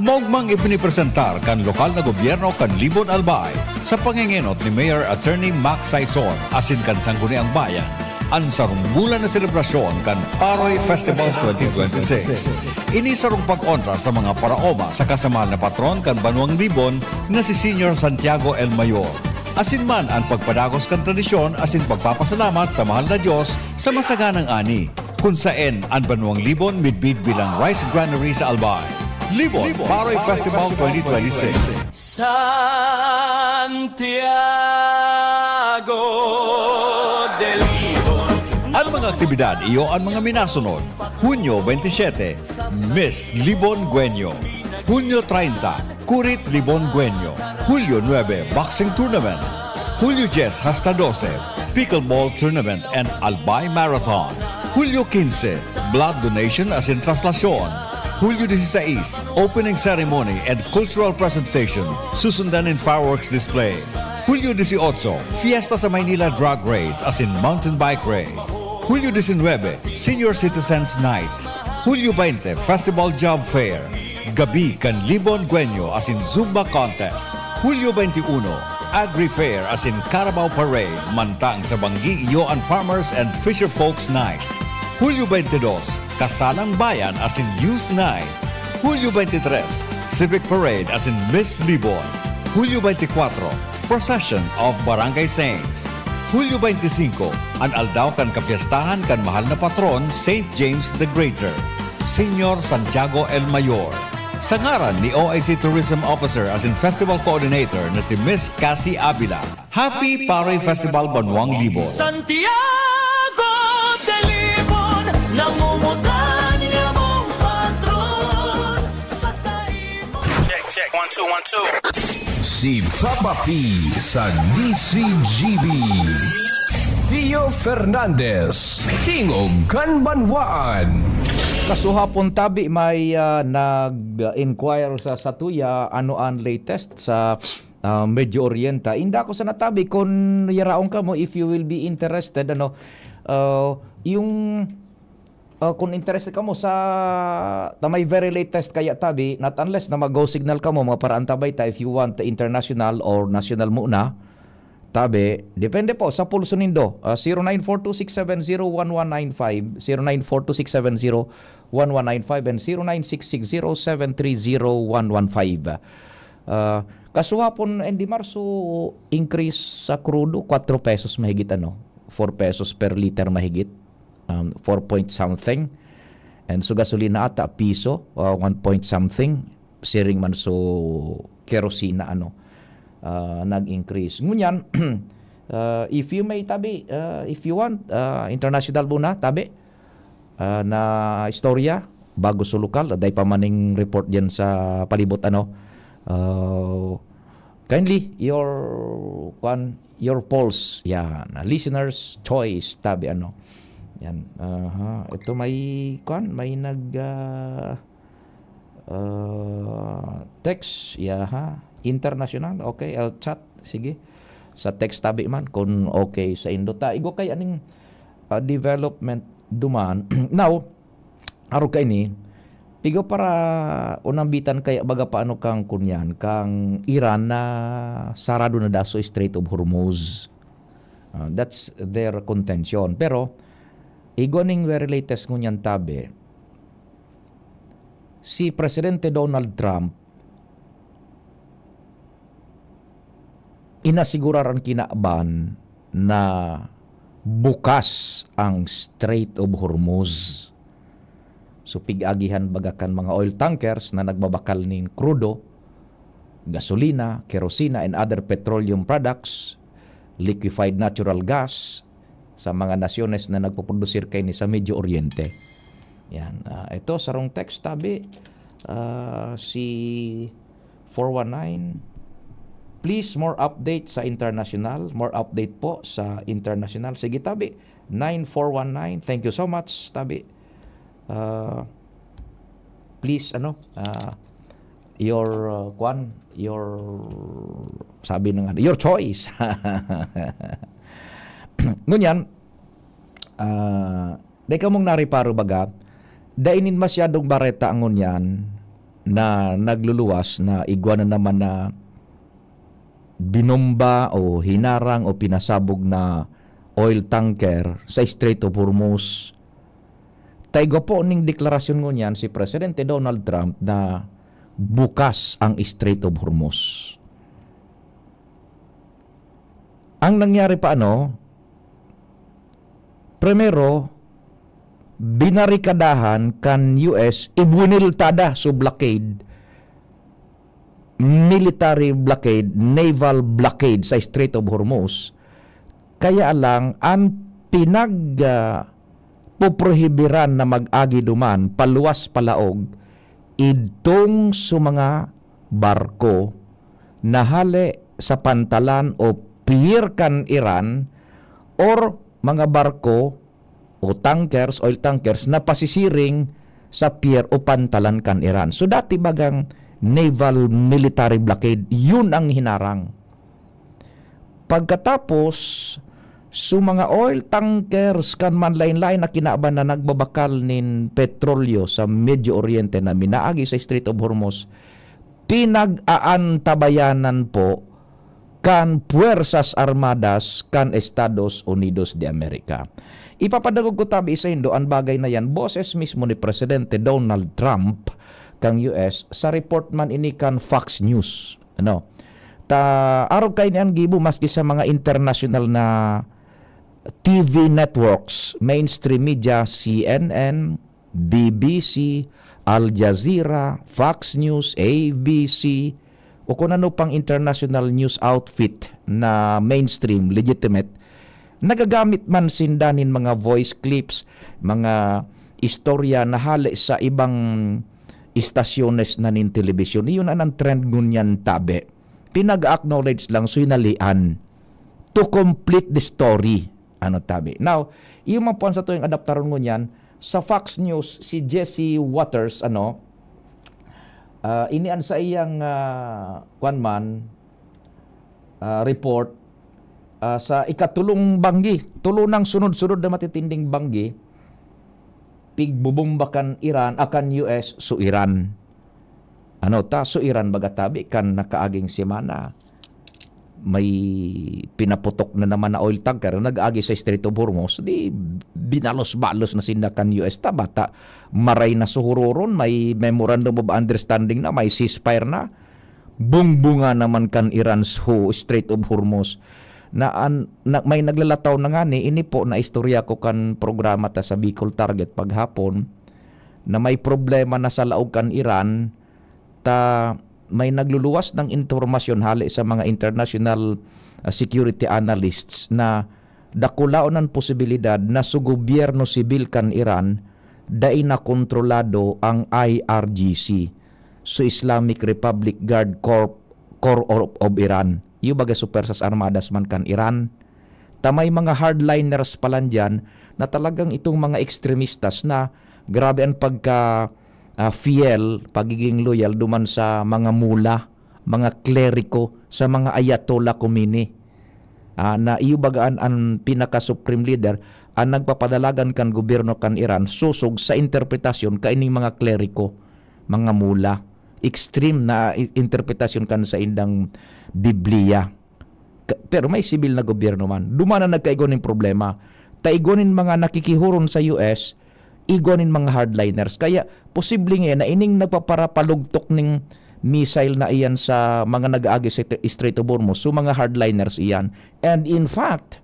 Maogmang ipinipresentar kan lokal na gobyerno kan Libon, Albay, sa pangengenot ni Mayor Attorney Mac Saison asin kan Sangguniang Bayan, an sarong bulan na selebrasyon kan Paroy Festival twenty twenty-six. Ini sarong pag-onra sa mga paraoma saka sa mahal na patron kan banwang Libon na si Señor Santiago el Mayor, asin man an pagpadagos kan tradisyon asin pagpapasalamat sa mahal na Dios sa masaganang ani, kun saen an banwang Libon midbid bilang rice granary sa Albay. Libon Paroy Festival twenty twenty-six. Santiago de Libon. An mga aktibidad iyo an mga minasunod: Hunyo twenty-seven, Miss Libon Gueño; Hunyo treinta, Kurit Libon Gueño; Hulyo nuebe, Boxing Tournament; Hulyo dyes hasta dose, Pickleball Tournament and Albay Marathon. Hulyo quince, blood donation asin traslasyon. Hulyo dieciséis, opening ceremony and cultural presentation, susundan nin fireworks display. Hulyo dieciocho, fiesta sa Maynila Drag Race asin mountain bike race. Hulyo diecinuebe, Senior Citizens Night. Hulyo veinte, Festival Job Fair. Gabi kan Libon Guenyo asin Zumba Contest. Hulyo veintiuno, Agri Fair asin Carabao Parade mantang sa Banggi Iyo an Farmers and Fisher Folks Night. Hulyo veintidos, Kasalang Bayan asin Youth Night. Hulyo veintitres, Civic Parade asin Miss Libon. Hulyo veintikwatro, Procession of Barangay Saints. Hulyo veintisinko, an aldaw kan kapiestahan kan mahal na patron, Saint James the Greater, Señor Santiago el Mayor. Sa ngaran ni O I C Tourism Officer asin Festival Coordinator na si Miss Cassie Avila, Happy Paroy Festival Banwang Libon! Santiago de Libon, nangungutan niya mong patron sa saimo. Check, check. One, two, one, two. Si Papa P sa D C G B. Theo Fernandez, Tingog kan Banwaan. Kasuhapon tabi may, ah, nag-inquire sa satuya, ano an latest sa, ah, Medio Oriente. Inda ko sana tabi kun yaraon kamo, if you will be interested, ano, ah, yung, ah, kun interested kamo sa, ta may very latest kaya tabi, not unless na mag-go signal kamo, mga paraantabay ta, if you want international or national muna, tabi, depende po sa pulso nindo. Ah, zero nine four two six seven zero one one nine five, zero nine four two six seven zero one one nine five and zero nine six six zero seven three zero one one five. Ah, kasuhapon, Andy Marso, increase sa krudo, kwatro pesos mahigit, ano, four pesos per liter mahigit, um, four point something. And so, gasolina ata, piso, uh, one point something, siring man so kerosina, ano, ah, nag-increase. Ngunyan, ah, if you may tabi, ah, if you want, ah, international muna, tabi, ah, na istorya, bago sa lokal, dai pa maning report diyan sa palibot, ano. Ah, kindly, your, kwan, your pulse, yan, listener's choice, tabi, ano. Yan, aha. Ito may, kwan, may nag, ah, ah, text, yaha, international, okay, el chat, sige. Sa text tabi man, kung okay sa indo ta. Igwa kay aning, ah, development duman. Now, arog kaini, igwa para unambitan kaya baga paano kang kunyan, kang Iran na sarado na daso Strait of Hormuz. Ah, that's their contention. Pero, igwa ning very latest ngunyan tabi, si Presidente Donald Trump inasigurar an kinaban na bukas ang Strait of Hormuz. So, pig-agihan baga kan mga oil tankers na nagbabakal nin krudo, gasolina, kerosina, and other petroleum products, liquefied natural gas, sa mga nasyones na nagpoprodusir kaini sa Medio Oriente. Yan. Ah, ito, sarong text, tabi, ah, si four one nine, "Please, more update sa international." More update po sa international. Sige, tabi, nine four one nine. Thank you so much, tabi. Ah, please, ano, ah, your, ah, kwan, your, sabi ng ano, your choice. Ngunyan, ah, dai kamong nariparo baga, dai nin masyadong bareta ngunyan na nagluluwas na igwa na naman na binomba o hinarang o pinasabog na oil tanker sa Strait of Hormuz. Ta igwa po ning deklarasyon ngunyan si Presidente Donald Trump na bukas ang Strait of Hormuz. Ang nangyari pa, ano, primero, binarikadahan kan U S, ibwiniltada so blockade, military blockade, naval blockade sa Strait of Hormuz. Kaya lang, an pinag, ah, poprohibiran na mag-agi duman, paluwas palaog, idtong sa mga barko na hale sa pantalan o pier kan Iran, or mga barko o tankers, oil tankers na pasisiring sa pier o pantalan kan Iran. So, dati bagang naval military blockade, yun ang hinarang. Pagkatapos, so mga oil tankers kan manlain-lain na kinaban na nagbabakal nin petrolyo sa Medio Oriente na minaagi sa Strait of Hormuz, pinag-aantabayanan po kan Puwersas Armadas kan Estados Unidos de America. Ipapadangog ko tabi saindo an bagay na yan, boses mismo ni Presidente Donald Trump kan U S, sa report man ini kan Fox News. Ano? Ta, arog kaini an gibo maski sa mga international na T V networks, mainstream media, C N N, B B C, Al Jazeera, Fox News, A B C, o kung ano pang international news outfit na mainstream, legitimate, nagagamit man sinda nin mga voice clips, mga istorya na hale sa ibang istasyones na nin telebisyon. Iyon an, ang trend ngunyan tabi. Pinag-acknowledge lang, sinalian to complete the story. Ano tabi? Now, iyo man po ang satuyang adaptaron ngunyan, sa Fox News, si Jesse Waters, ano, ah, ini an sa iyang, ah, kwan man, ah, report, ah, sa ikatulong banggi, tulo nang sunod-sunod na matitinding banggi, pigbubomba kan Iran, ah, kan U S, so Iran. Ano ta, so Iran baga tabi kan nakaaging semana. May pinaputok na naman na oil tanker na nag-agi sa Strait of Hormuz, di binalos-balos na sinda kan U S ta, bata maray na suhuroron, may memorandum of understanding na, may ceasefire na. Bungbunga naman kan Iran sa Strait of Hormuz. Na, an, na, may naglalataw na nga ni, ini po na istorya ko kan programa ta sa Bicol Target paghapon, na may problema na sa laog kan Iran, ta may nagluluwas ng impormasyon hale sa mga international, ah, security analysts na dakulaon an posibilidad na so gobyerno sibil kan Iran dai na kontrolado ang I R G C, so Islamic Republic Guard Corp, Corps of, of Iran. Iyo baga so Persas Armadas man kan Iran. Ta may mga hardliners pa lang diyan na talagang itong mga ekstremistas na grabe ang pagka, ah, fiel, pagiging loyal duman sa mga mula, mga kleriko, sa mga Ayatollah Khomeini. Ah, na iyo baga an, an pinaka-supreme leader, ang nagpapadalagan kan gobyerno kan Iran, sosog sa interpretasyon kaining mga kleriko, mga mula. Extreme na i-, interpretasyon kan saindang Biblia. Ka-, pero may sibil na gobyerno man. Duman na nagkaigwa nin problema. Ta igwa nin mga nakikihuron sa U S, igwa nin mga hardliners. Kaya, posible nga na ining nagpaparapalugtok ning missile na iyan sa mga nag-aagi sa Strait of Hormuz, so mga hardliners iyan. And in fact,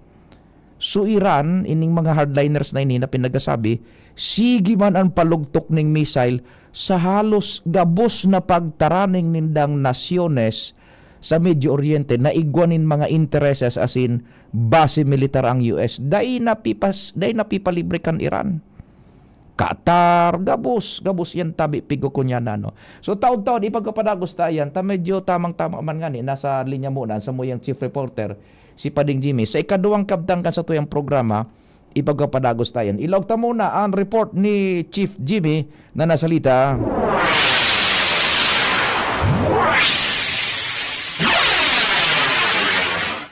so Iran, ining mga hardliners na ini na pinagasabi, sige man ang palugtok ning missile sa halos gabos na pagtaraning nindang nasyones sa Medio Oriente na igwa nin mga intereses, as in, base militar ang U S. Dai napipas-, dai napipalibre kan Iran. Qatar, gabos, gabos yan tabi, pigo ko niya na, no? So, taon-taon, ipagpapadagos ta yan, ta medyo tamang-tama man nga ni, nasa linya muna, sa muyang chief reporter, si Pading Jimmy. Sa ikaduwang kabtang kan sa tuyang programa, ipagpapadagos ta yan. Ilaog ta muna ang report ni Chief Jimmy na nasalita.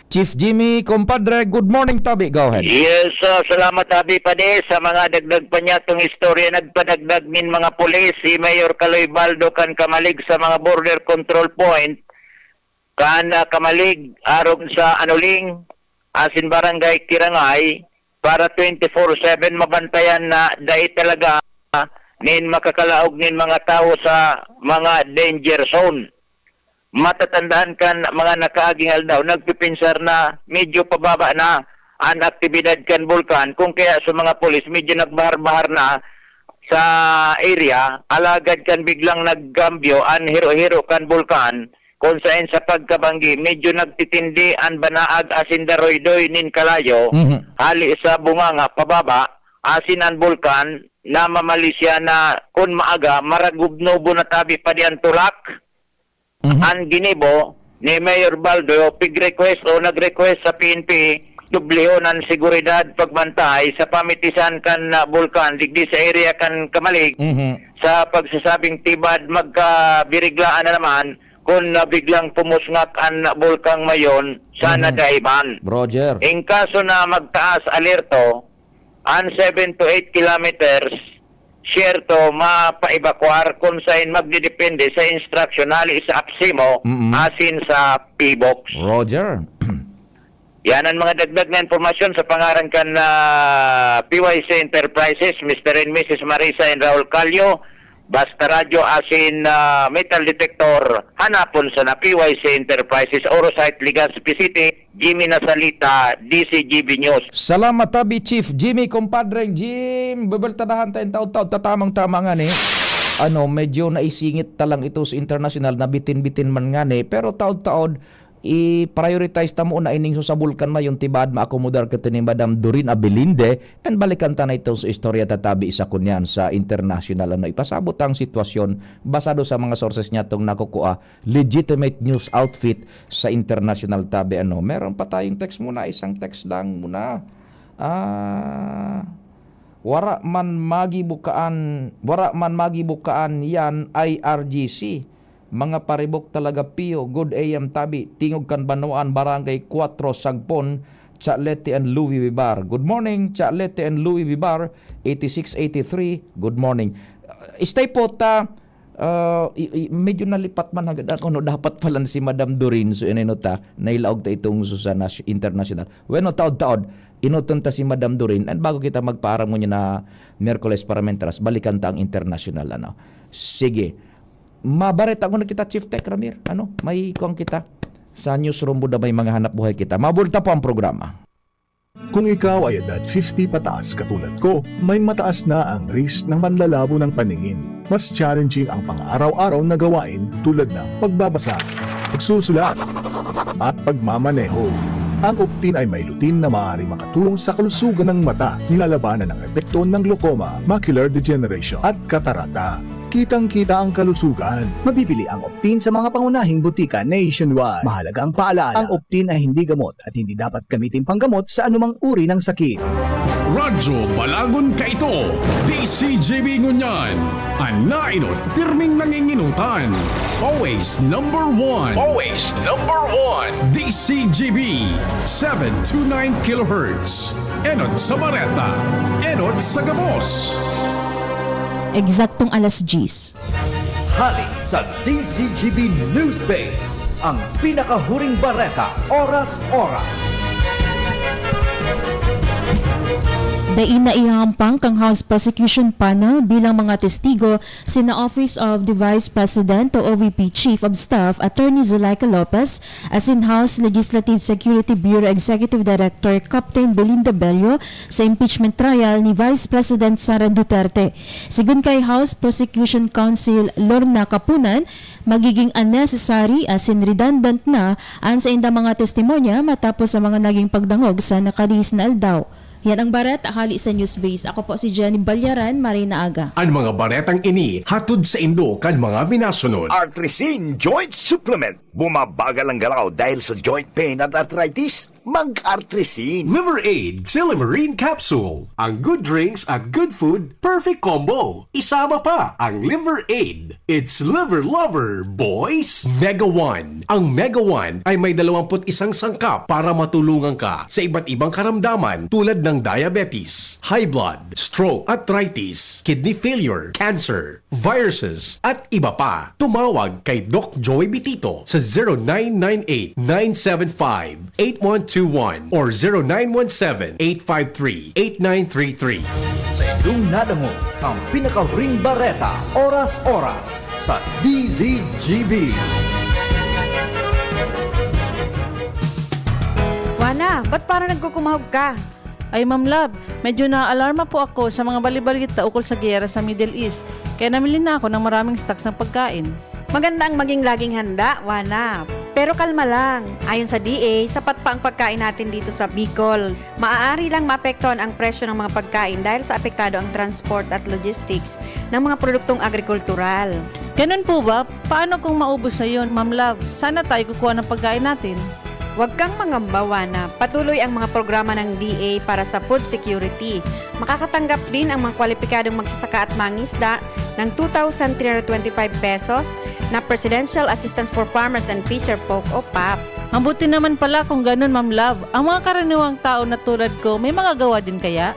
Chief Jimmy, compadre, good morning, tabi. Go ahead. Yes, ah, salamat, Abi Pade, sa mga dagdag pa niya tong istorya. Nagpadagdag nin mga pulis si Mayor Kaloy Baldo kan Kamalig sa mga border control point kan, ah, Kamalig, arog sa Anuling, asin Barangay Kirangay, para twenty-four seven mabantayan na dai talaga nin makakalaog nin mga tawo sa mga danger zone. Matatandaan kan mga nakaaging aldaw, nagpipinsar na medyo pababa na an aktibidad kan bulkan, kung kaya sa mga pulis, medyo nagbahar-bahar na sa area, alagad kan biglang nagkambyo an hiro-hiro kan bulkan, kung saen sa pagkabanggi, medyo nagtitindi an banaag asin daroydoy nin kalayo, Mhm. hali sa bunganga pababa, asin an bulkan namamali siya na kun maaga, maragubnobo na tabi pa di an tulak. Mhm. An ginibo ni Mayor Baldo, pig-request o nag-request sa P N P Dublion an seguridad pagbantay sa pamitisan kan, ah, bulkan digdi sa area kan Camalig Mhm. sa pagsasabing tibad magkabiriglaan na naman kun, ah, biglang pumusngak an bulkang Mayon sa Mhm. Nagaiban. Roger. In kaso na magtaas alerto, an seven to eight kilometers, siyerto, mapaibakwar kun sain magdedepende sa instruksyon hali sa APSEMO Mm. asin sa PHIVOLCS. Roger. Yan ang mga dagdag na impormasyon sa pangaran kan, ah, P Y C Enterprises, Mister and Missus Marisa and Raul Calio. Basta radyo asin, ah, metal detector, hanapon sana P Y C Enterprises, Oro Site, Legazpi City, Jimmy Nasalita, D C G B News. Salamat, tabi, Chief Jimmy, kumpadre Jim. Bebeltadahan tayong taod-taod, tatamang-tama nga ni. Ano, medyo naisingit ta lang ito sa internasyonal, nabitin-bitin man nga ni. Pero taod-taod, i-prioritize ta muna ining so sa Bulkan Mayon, tibaad maakomodar kita ni Madam Doreen Abelinde, and balikan ta na ito sa istorya tatabi sa kunyan sa international. Ano, ipasabot ang sitwasyon basado sa mga sources niya tong nakukua, legitimate news outfit sa international tabi. Ano, meron pa tayong text muna, isang text lang muna. Ah, wara man magibukaan, wara man magibukaan yan, I R G C. Mga paribok talaga, Pio. Good A M tabi. Tingog kan Banwaan, Barangay Cuatro, Sagpon, Chalete and Louis Vivar. Good morning, Chalete and Louis Vivar, eighty-six eighty-three. Good morning. Uh, stay put, ah, uh, i- i- medyo nalipat man hagad ang ano, dapat pala na si Madam Doreen. So, inano ta, nailaog ta itong so sa nas- international. Bueno, taod-taod, inuton ta si Madam Doreen. And bago kita magpaaram ngunyan na Miyerkules para mentras, balikan ta ang international, ano. Sige. Mabareta ko na kita, Chief Tech Ramir. Ano? May kuwang kita. Sa newsroom mo na may mga hanap buhay kita. Mabulta po ang programa. Kung ikaw ay edad fifty pataas katulad ko, may mataas na ang risk ng panlalabo ng paningin. Mas challenging ang pang-araw-araw na gawain tulad ng pagbabasa, pagsusulat, at pagmamaneho. Ang Optin ay may lutein na maaaring makatulong sa kalusugan ng mata, nilalabanan ang epekto ng glaucoma, macular degeneration, at katarata. Kitang-kita ang kalusugan. Mabibili ang Optin sa mga pangunahing butika nationwide. Mahalagang paalala, ang Optin ay hindi gamot at hindi dapat gamitin panggamot sa anumang uri ng sakit. Radyo Balagon kaito, D C G B ngunyan. An nainot, pirming nanginginutan. Always number one. Always number one. D C G B, seven two nine kilohertz. Enot sa bareta, enot sa gabos. Eksaktong alas diyes. Hali sa D C G B News Base, ang pinakahuring bareta, oras-oras. Dai na ihahampang kan House Prosecution Panel bilang mga testigo sina Office of the Vice President o O V P Chief of Staff Attorney Zuleika Lopez asin House Legislative Security Bureau Executive Director Captain Belinda Bello sa impeachment trial ni Vice President Sara Duterte. Sigon kay House Prosecution Counsel Lorna Kapunan, magiging unnecessary asin redundant na an saindang mga testimonya matapos sa mga naging pagdangog sa nakalihis na aldaw. Yan ang bareta hali sa Newsbase. Ako po si Jenny Balyaran, maray na aga. An mga baretang ini hatod saindo kan mga minasunod. Artrisin Joint Supplement. Bumabagal ang galaw dahil sa joint pain at arthritis? Mag-Artrisin. Liver Aid, Silymarin Capsule. Ang good drinks at good food, perfect combo. Isama pa ang Liver Aid. It's Liver Lover, boys! Mega One. Ang Mega One ay may dalawampu't isang sangkap para matulungan ka sa iba't ibang karamdaman tulad ng diabetes, high blood, stroke, arthritis, kidney failure, cancer, viruses, at iba pa. Tumawag kay Doc Joey Bitito sa zero nine nine eight, nine seven five, eight one two one or zero nine one seven, eight five three, eight nine three three. Sa inyong nadangog ang pinakahuring bareta, oras-oras, sa D Z G B. Wana, ba't parang nagkukumahog ka? Ay, Ma'am Love, medyo naaalarma po ako sa mga bali-balita ukol sa giyera sa Middle East, kaya namili na ako ng maraming stocks ng pagkain. Maganda ang maging laging handa, Wana. Pero kalma lang. Ayon sa D A, sapat pa ang pagkain natin dito sa Bicol. Maaari lang maapektuhan ang presyo ng mga pagkain dahil sa apektado ang transport at logistics ng mga produktong agrikultural. Ganun po ba? Paano kung maubos na yun, Ma'am Love? Saan na tayo kukuha ng pagkain natin? Huwag kang mangamba, Wana. Patuloy ang mga programa ng D A para sa food security. Makakatanggap din ang mga kwalipikadong magsasaka at mangisda ng two thousand three hundred twenty-five pesos na Presidential Assistance for Farmers and Fisher Folk o pap. Mabuti naman pala kung ganun, Ma'am Love. Ang mga karaniwang tao na tulad ko, may magagawa din kaya?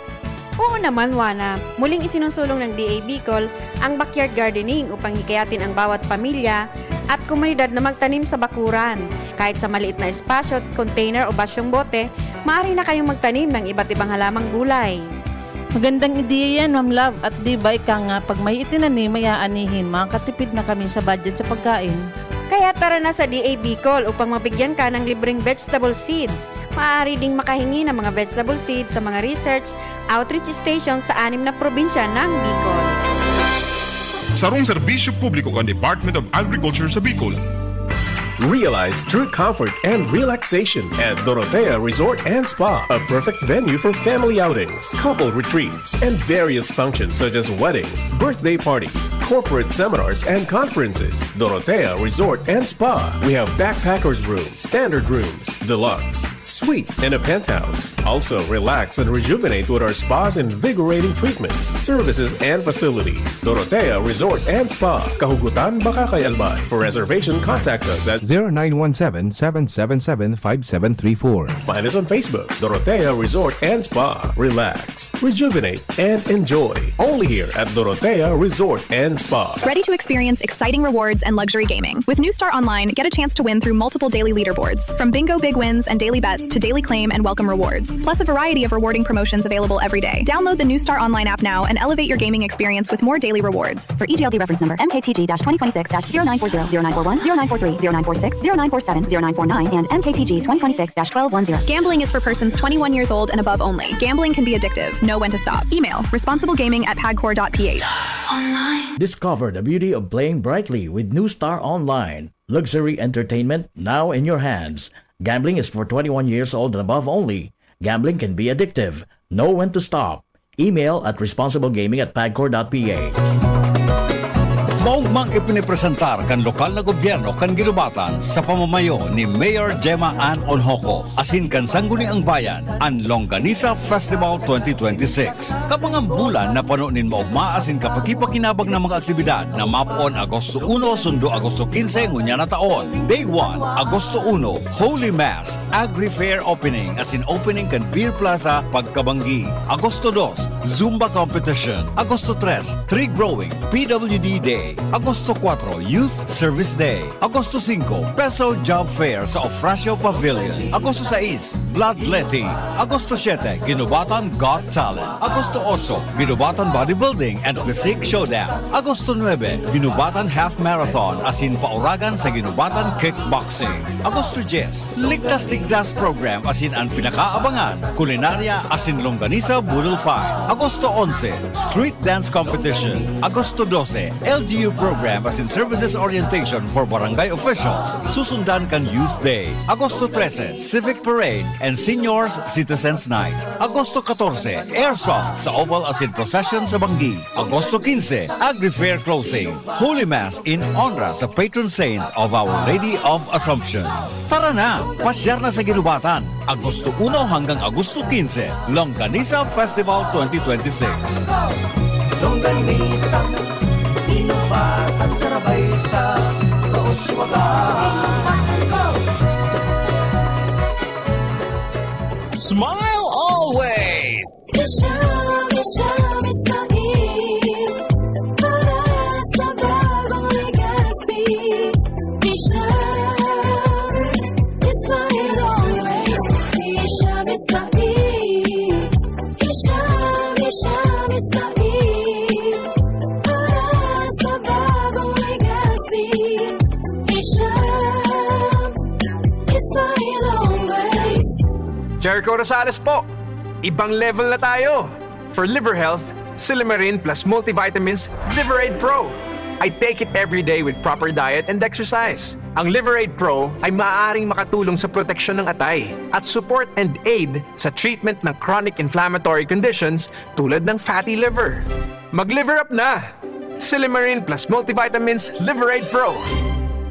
Oo naman, Wana. Muling isinusulong ng D A Bicol ang backyard gardening upang hikayatin ang bawat pamilya at komunidad na magtanim sa bakuran. Kahit sa maliit na espasyo, container o basyong bote, maaari na kayong magtanim ng iba't ibang halamang gulay. Magandang ideya yan, Ma'am Love. At di ba ika nga, pag may itinanim, may aanihin, makakatipid na kami sa budget sa pagkain. Kaya tara na sa D A Bicol upang mabigyan ka ng libreng vegetable seeds. Maaari ding makahingi ng mga vegetable seeds sa mga research outreach station sa anim na probinsya ng Bicol. Sarong serbisyo publiko kan Department of Agriculture sa Bicol. Realize true comfort and relaxation at Dorotea Resort and Spa, a perfect venue for family outings, couple retreats, and various functions such as weddings, birthday parties, corporate seminars, and conferences. Dorotea Resort and Spa. We have backpackers room, standard rooms, deluxe, suite, and a penthouse. Also, relax and rejuvenate with our spa's invigorating treatments, services, and facilities. Dorotea Resort and Spa, Kahugutan, Bacacay, Albay. For reservation, contact us at zero nine one seven, seven seven seven, five seven three four. Find us on Facebook, Dorotea Resort and Spa. Relax, rejuvenate, and enjoy. Only here at Dorotea Resort and Spa. Ready to experience exciting rewards and luxury gaming? With New Star Online, get a chance to win through multiple daily leaderboards, from bingo big wins and daily bets to daily claim and welcome rewards, plus a variety of rewarding promotions available every day. Download the New Star Online app now and elevate your gaming experience with more daily rewards. For E G L D reference number, M K T G twenty twenty-six dash zero nine four zero, zero nine four one, zero nine four three, zero nine four six, zero nine four seven, zero nine four nine, and M K T G twenty twenty-six dash twelve one zero. Gambling is for persons twenty-one years old and above only. Gambling can be addictive. Know when to stop. Email responsiblegaming at pagcor dot p h. Discover the beauty of playing brightly with New Star Online. Luxury entertainment now in your hands. Gambling is for twenty-one years old and above only. Gambling can be addictive. Know when to stop. Email at responsiblegaming at pagcor dot p h. Maugmang ipinipresentar kan lokal na gobyerno kan Guinobatan sa pamamayo ni Mayor Gemma Ann Onhoco asin kan Sangguniang Bayan an Longganisa Festival twenty twenty-six. Kabangang bulan na pano nin maugma asin kapakipakinabang na mga aktibidad na mapon Agosto uno sundo Agosto quince ngunyan na taon. Day one, Agosto uno, Holy Mass, Agri Fair Opening asin opening kan Beer Plaza pagkabanggi. Agosto dos, Zumba Competition. Agosto tres, Tree Growing, P W D Day. Agosto cuatro, Youth Service Day. Agosto singko, Peso Job Fair sa Ofracio Pavilion. Agosto sais, Bloodletting. Agosto siete, Guinobatan Got Talent. Agosto otso, Guinobatan Bodybuilding and Physique Showdown. Agosto nuebe, Guinobatan Half Marathon asin pauragan sa Guinobatan Kickboxing. Agosto dyes, Ligtas Tigdas Program asin an pinakaabangan, Kulinarya asin Longganisa Boodle Fight. Agosto onse, Street Dance Competition. Agosto dose, L G U Program asin Services Orientation for Barangay Officials. Susundan kan Youth Day. Agosto trese, Civic Parade and Seniors Citizens Night. Agosto katorse, Airsoft sa Oval asin Procession sa Banggi. Agosto quince, Agri Fair Closing. Holy Mass in honra sa patron saint of Our Lady of Assumption. Tara na! Pasyar na sa Guinobatan! Agosto uno hanggang Agosto quince, Longganisa Festival twenty twenty-six. Longganisa, Guinobatan, Sarabay sa Kauswagan. Smile always! Isham, Isham, Ismail. Para sa bagong Legazpi. Isham, Ismail always. Isham, Ismail. Isham, Isham, Ismail. Para sa bagong Legazpi. Isham, Ismail always. Jericho Rosales po! Ibang level na tayo! For liver health, Silymarin plus multivitamins Liver Aid Pro. I take it every day with proper diet and exercise. Ang Liver Aid Pro ay maaaring makatulong sa proteksyon ng atay at support and aid sa treatment ng chronic inflammatory conditions tulad ng fatty liver. Mag-liver up na! Silymarin plus multivitamins Liver Aid Pro.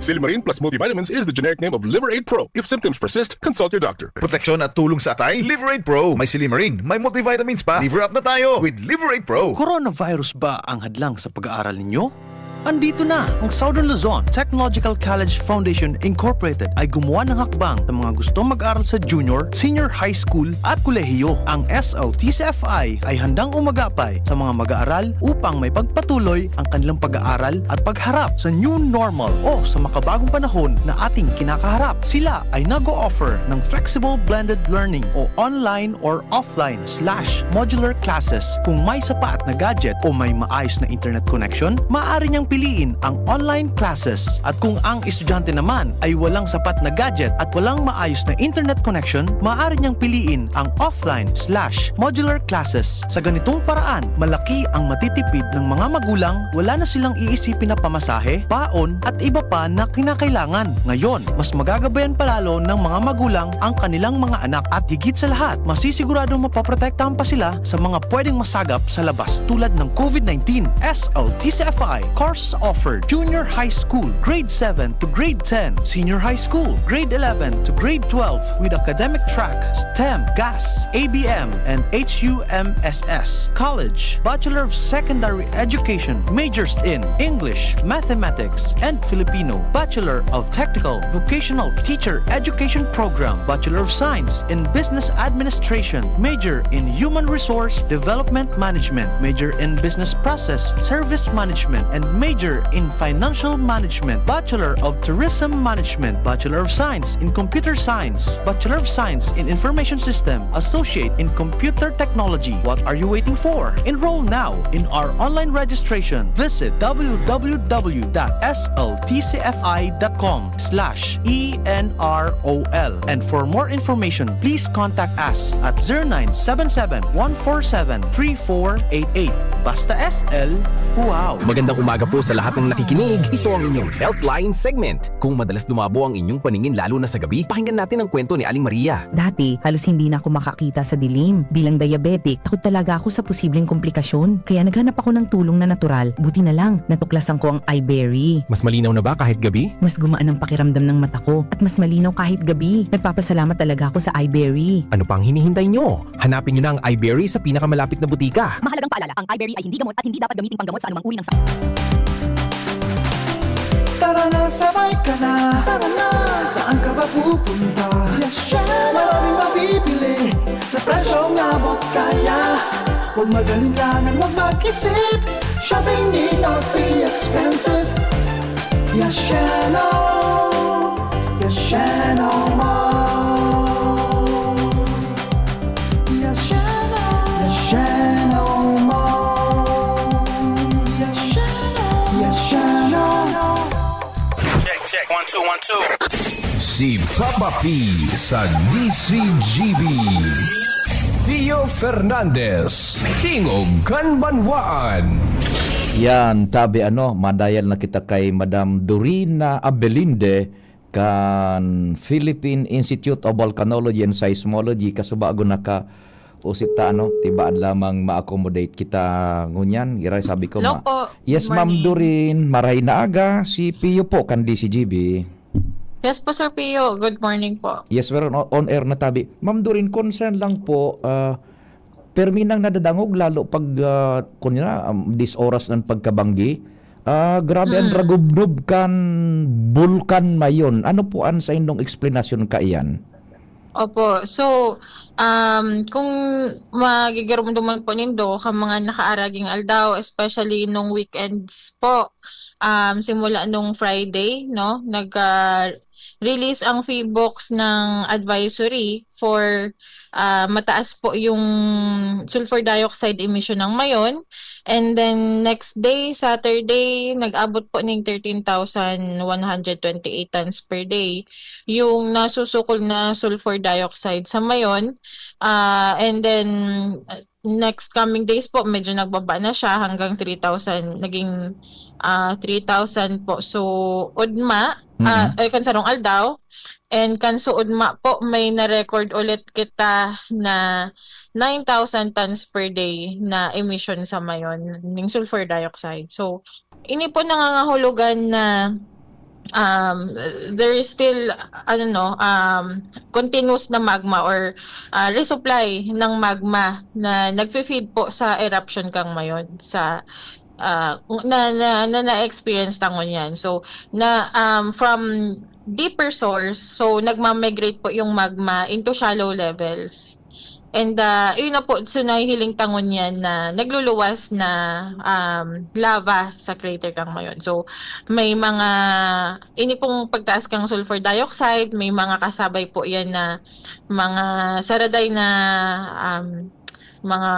Silimarin plus multivitamins is the generic name of Liver Aid Pro. If symptoms persist, consult your doctor. Proteksyon at tulong sa atay, Liver Aid Pro. May silimarin, may multivitamins pa. Liver up na tayo with Liver Aid Pro. Coronavirus ba ang hadlang sa pag-aaral ninyo? Andito na! Ang Southern Luzon Technological College Foundation Incorporated ay gumawa ng hakbang sa mga gustong mag-aral sa junior, senior high school at kolehiyo. Ang S L T C F I ay handang umagapay sa mga mag-aaral upang may pagpatuloy ang kanilang pag-aaral at pagharap sa new normal o sa makabagong panahon na ating kinakaharap. Sila ay nag-o-offer ng flexible blended learning o online or offline slash modular classes. Kung may sapat na gadget o may maayos na internet connection, maaari niyang piliin ang online classes. At kung ang estudyante naman ay walang sapat na gadget at walang maayos na internet connection, maaari niyang piliin ang offline slash modular classes. Sa ganitong paraan, malaki ang matitipid ng mga magulang, wala na silang iisipin na pamasahe, baon, at iba pa na kinakailangan. Ngayon, mas magagabayan pa lalo ng mga magulang ang kanilang mga anak at higit sa lahat, masisiguradong mapoprotektahan pa sila sa mga pwedeng masagap sa labas tulad ng COVID nineteen. S L T C F I course offered: Junior High School, Grade seven to Grade ten, Senior High School, Grade eleven to Grade twelve, with academic track, STEM, GAS, A B M, and H U M S S. College, Bachelor of Secondary Education, majors in English, Mathematics, and Filipino, Bachelor of Technical Vocational Teacher Education Program, Bachelor of Science in Business Administration, major in Human Resource Development Management, major in Business Process Service Management, and major in Financial Management, Bachelor of Tourism Management, Bachelor of Science in Computer Science, Bachelor of Science in Information System, Associate in Computer Technology. What are you waiting for? Enroll now in our online registration. Visit w w w dot s l t c f i dot com slash e n r o l. And for more information, please contact us at zero nine seven seven, one four seven, three four eight eight. Basta S L, wow! Magandang umaga po sa lahat ng nakikinig. Ito ang inyong Healthline segment. Kung madalas dumabo ang inyong paningin lalo na sa gabi, pakinggan natin ang kwento ni Aling Maria. Dati, halos hindi na ako makakita sa dilim. Bilang diabetic, takot talaga ako sa posibleng komplikasyon. Kaya naghanap ako ng tulong na natural. Buti na lang, natuklasan ko ang iBerry. Mas malinaw na ba kahit gabi? Mas gumaan ang pakiramdam ng mata ko at mas malinaw kahit gabi. Nagpapasalamat talaga ako sa iBerry. Ano pang hinihintay nyo? Hanapin nyo na ang iBerry sa pinakamalapit na butika. Mahalagang paalala, ang iBerry ay hindi gamot at hindi dapat gamiting panggamot sa anumang uri ng sakit. Tara na, sabay ka na. Tara na. Saan ka ba pupunta? Yes, syempre. Maraming mabibili sa presyong abot kaya. Huwag mag-alinlangan, huwag mag-isip. Shopping need not be expensive. Yasheno, Yasheno Mall. Yasheno, Yasheno Mall. Yasheno, Yasheno. Check, check, one, two, one, two. Si Papa P sa D C G B. Theo Fernandez, Tingog kan Banwaan. Yan, tabi ano, madayal na kita kay Madam Dorina Abelinde kan Philippine Institute of Volcanology and Seismology. Kasubago naka usip ta, ano, tibaad lamang ma-accommodate kita ngunyan. Ira, sabi ko, Hello ma- po. Yes, Good Ma'am morning. Doreen, maray na aga. Si Pio po, kan D C G B. Yes po, Sir Pio. Good morning po. Yes, we're on, on air na tabi. Ma'am Doreen, concern lang po, ah, permi nang nadadangog lalo pag, ah, kun na, um, dis oras ng pagkabanggi. Ah, grabe ang Mm. ragubnob kan Bulkan Mayon. Ano po ang sa indong eksplanasyon kaiyan? Opo. So, um, kung magigirumduman po nindo kan mga nakaaraging aldaw, especially nung weekends po, um, simula nung Friday, no, nag, ah, release ang PHIVOLCS ng advisory for, ah, mataas po yung sulfur dioxide emission ng Mayon. And then next day, Saturday, nag-abot po ning thirteen thousand one hundred twenty-eight tons per day yung nasusukol na sulfur dioxide sa Mayon. Ah, and then, next coming days po, medyo nagbaba na siya hanggang three thousand, naging, ah, three thousand po. So, ugma, ah, Mm. ay, kan sarong aldaw. And kan suod ma po, may na-record ulit kita na nine thousand tons per day na emission sa Mayon ning sulfur dioxide. So, ini po nangangahulugan na um, there is still, ano, no, um, continuous na magma or, ah, resupply ng magma na nagfi-feed po sa eruption kang Mayon sa, ah, na, na, na, na-experience ta ngunyan. So, na, um, from deeper source, so nagma-migrate po yung magma into shallow levels. And, ah, yun na po, so nahihiling ta ngunyan na nagluluwas na, um, lava sa crater kang Mayon. So, may mga, ini pong pagtaas kang sulfur dioxide, may mga kasabay po yan na mga saraday na, um, mga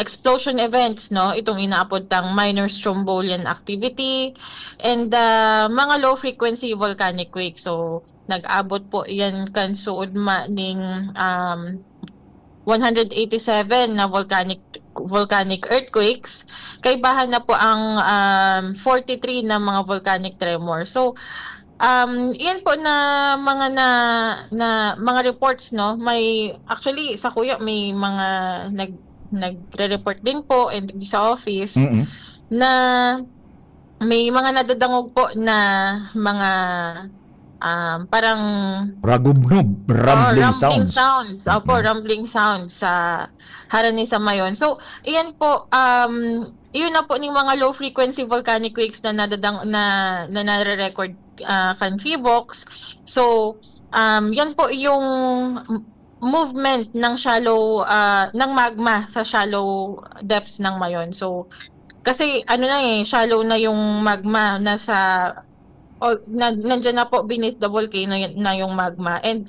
explosion events, no? Itong inaapod tang minor strombolian activity and, ah, mga low frequency volcanic quake. So, nag-abot po yan kan suod ma ning, um, one hundred eighty-seven na volcanic volcanic earthquakes. Kaibahan na po ang, um, forty-three na mga volcanic tremor. So, um, yan po na mga na, na mga reports, no? May, actually, sa kuya, may mga nag, nagre-report din po and sa office Mm-mm. na may mga nadadangog po na mga, um, parang Ragubnob, oh, rumbling rumbling sounds. Sounds. Opo, Mm-mm. rumbling sounds sa harani sa Mayon. So, iyan po, um, yun na po ning mga low frequency volcanic quakes na nadadang na, na nare-record, ah, kan PHIVOLCS. So, um, yan po yung m- movement ng shallow, ah, ng magma sa shallow depths ng Mayon. So, kasi ano na eh, shallow na yung magma, nasa, o, na, nandyan na po beneath the volcano y- na yung magma. And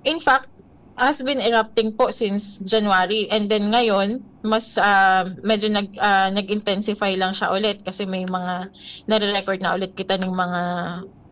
in fact, has been erupting po since January. And then ngayon, mas, ah, medyo nag, ah, nag-intensify lang siya ulit kasi may mga nare-record na ulit kita ng mga,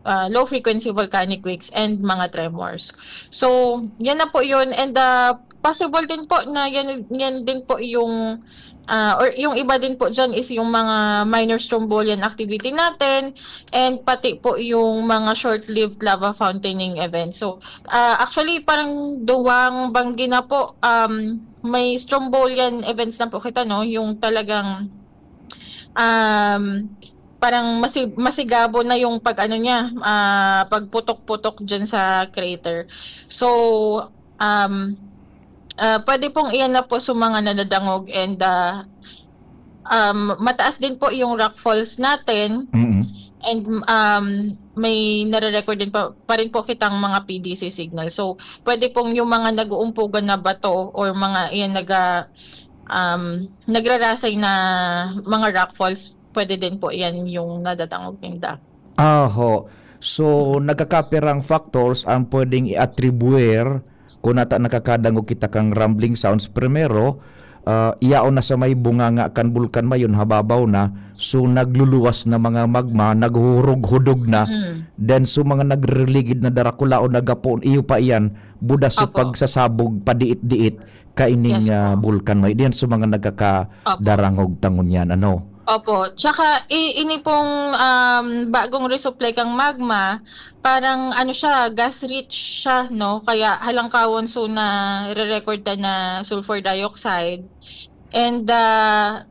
ah, low frequency volcanic quakes and mga tremors. So, yan na po yun. And, ah, possible din po na yan, yan din po yung, ah, or yung iba din po dyan is yung mga minor strombolian activity natin and pati po yung mga short-lived lava fountaining event. So, ah, actually, parang duwang banggi na po, um, may strombolian events na po kita, no? Yung talagang, um, parang masi- masigabo na yung pag-ano niya, ah, pagputok-putok dyan sa crater. So, um, ah, pwede pong iyan na po sa mga nadadangog and, ah, um, mataas din po yung rockfalls natin. Mm-mm. And, um, may nare-record din pa, pa rin po kitang mga P D C signal. So, pwede pong yung mga nag-uumpugan na bato or mga iyan naga, um, nagrarasay na mga rockfalls, pwede din po iyan yung nadadangog ninda. Aho. So, nagkakapirang factors ang pwedeng i-attribuer kung nata nakakadangog kita kang rumbling sounds. Primero, ah, yaon na sa may bunganga kan Bulkan Mayon, hababaw na. So, nagluluwas na mga magma, naghuhurog-hudog na. Mm. Then, so mga nagriligid na darakulaon na gapoon, iyo pa iyan, buda sa Opo. pagsasabog, padiit-diit, kaining Yes po. ah, Bulkan Mayon. Iyan so mga Opo. nagkakadarangog ta ngunyan, ano? Opo. Tsaka, i- ini pong, um, bagong resupply kang magma, parang ano siya, gas rich siya, no? Kaya halangkawon so na-record ta na sulfur dioxide. And, ah,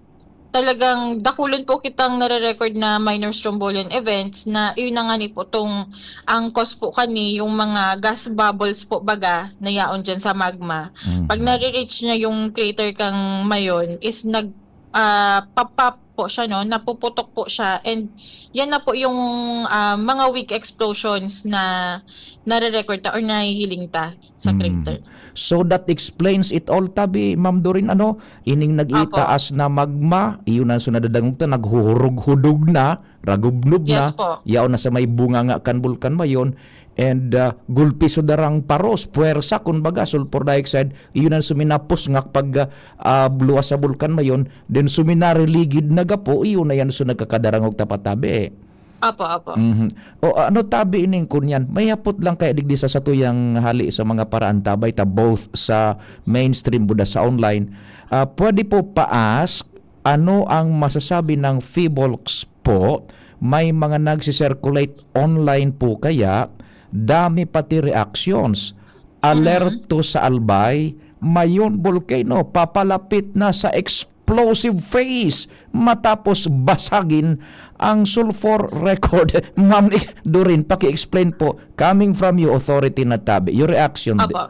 talagang dakulon po kitang nare-record na minor strombolian events na yun na nga ni po tong ang cause po kani yung mga gas bubbles po baga na yaon dyan sa magma. Pag Mhm. nare-reach niya yung crater kang Mayon is nag, ah, pop-up po siya, no? Napuputok po siya and yan na po yung, ah, mga weak explosions na nare-record ta or nahihiling ta sa Mm. crater. So that explains it all, tabi, Ma'am Doreen, ano? Ining nag-itaas na magma, iyon ang so nadadangog ta, naghuhurog-hudog na, ragubnob na, Yes po. yaon na sa may bunganga kan Bulkan Mayon, and ah, gulpi so darang paros, puwersa, kumbaga, sulfur dioxide, iyon ang suminapos nga pag ah, ah, luwas sa Bulkan Mayon, then suminariligid na gapo, iyon na yan so nagkakadarangog ta pa, tabi. Opo, opo. Mhm. O ano, tabi ining kunyan, may hapot lang kaya digdi sa satuyang hali sa mga paraan, tabay ta both sa mainstream buda sa online. Ah, pwede po pa-ask, ano ang masasabi ng PHIVOLCS po? May mga nagsi-circulate online po kaya, dami pati reactions. Alerto sa Albay, Mayon Volcano, papalapit na sa ex- explosive phase matapos basagin ang sulfur record. Ma'am Doreen, paki-explain po, coming from you, authority na tabi, your reaction. Opo.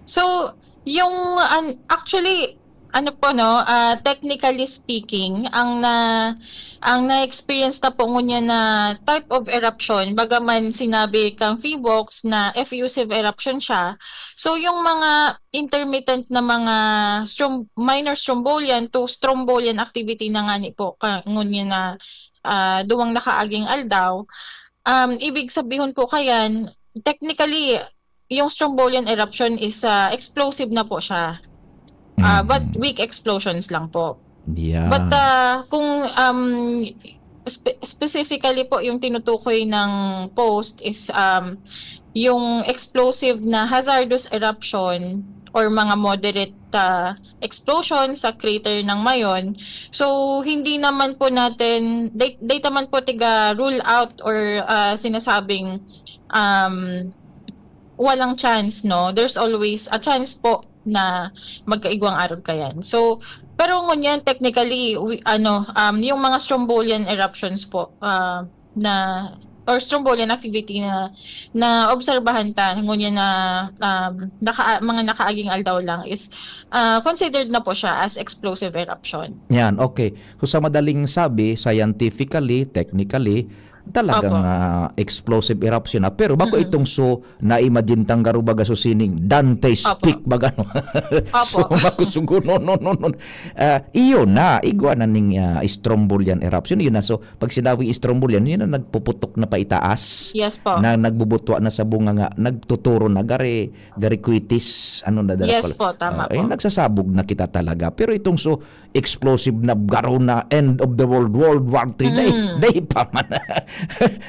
So, yung, an-, actually, ano po, no, ah, technically speaking, ang na-, ang na-experience na po ngunyan na type of eruption, bagaman sinabi kang PHIVOLCS na effusive eruption siya, so yung mga intermittent na mga strom-, minor strombolian to strombolian activity na ngani po ka-, ngunyan na, ah, duwang nakaaging aldaw, um, ibig sabihon po kayan, technically, yung strombolian eruption is, ah, explosive na po siya. Ah, but Mm. weak explosions lang po. Yeah. But, ah, kung, um, spe-, specifically po yung tinutukoy ng post is, um, yung explosive na hazardous eruption or mga moderate, ah, explosion sa crater ng Mayon. So, hindi naman po natin, di, di naman po tiga rule out or, ah, sinasabing, um, walang chance, no? There's always a chance po na magkaigwang arog kayan. So, pero ngunyan, technically, we, ano, um, yung mga strombolian eruptions po, ah, na, or strombolian activity na, na obserbahan ta, ngunyan na, um, naka-, mga nakaaging aldaw lang is, ah, considered na po siya as explosive eruption. Yan, okay. So, sa madaling sabi, scientifically, technically, talagang, Opo. ah, explosive eruption na. Pero bako Mm-mm. itong so, na-imagine tang garo baga so sining Dante's Opo. Peak baga, no? Opo. So, makusugo, no, no, no, no. Ah, iyo na, igwa na ning, ah, strombolian eruption. Iyo na, so, pag sinabing strombolian, yun na nagpuputok na paitaas. Yes po. Na nagbubutwa na sa bunga nga, nagtuturo na, gari, gari quitis, ano na dala Yes pala. po, tama Ah, eh, po. nagsasabog na kita talaga. Pero itong so, explosive na garo na end of the world, World War Three, day, Mm. day pa man.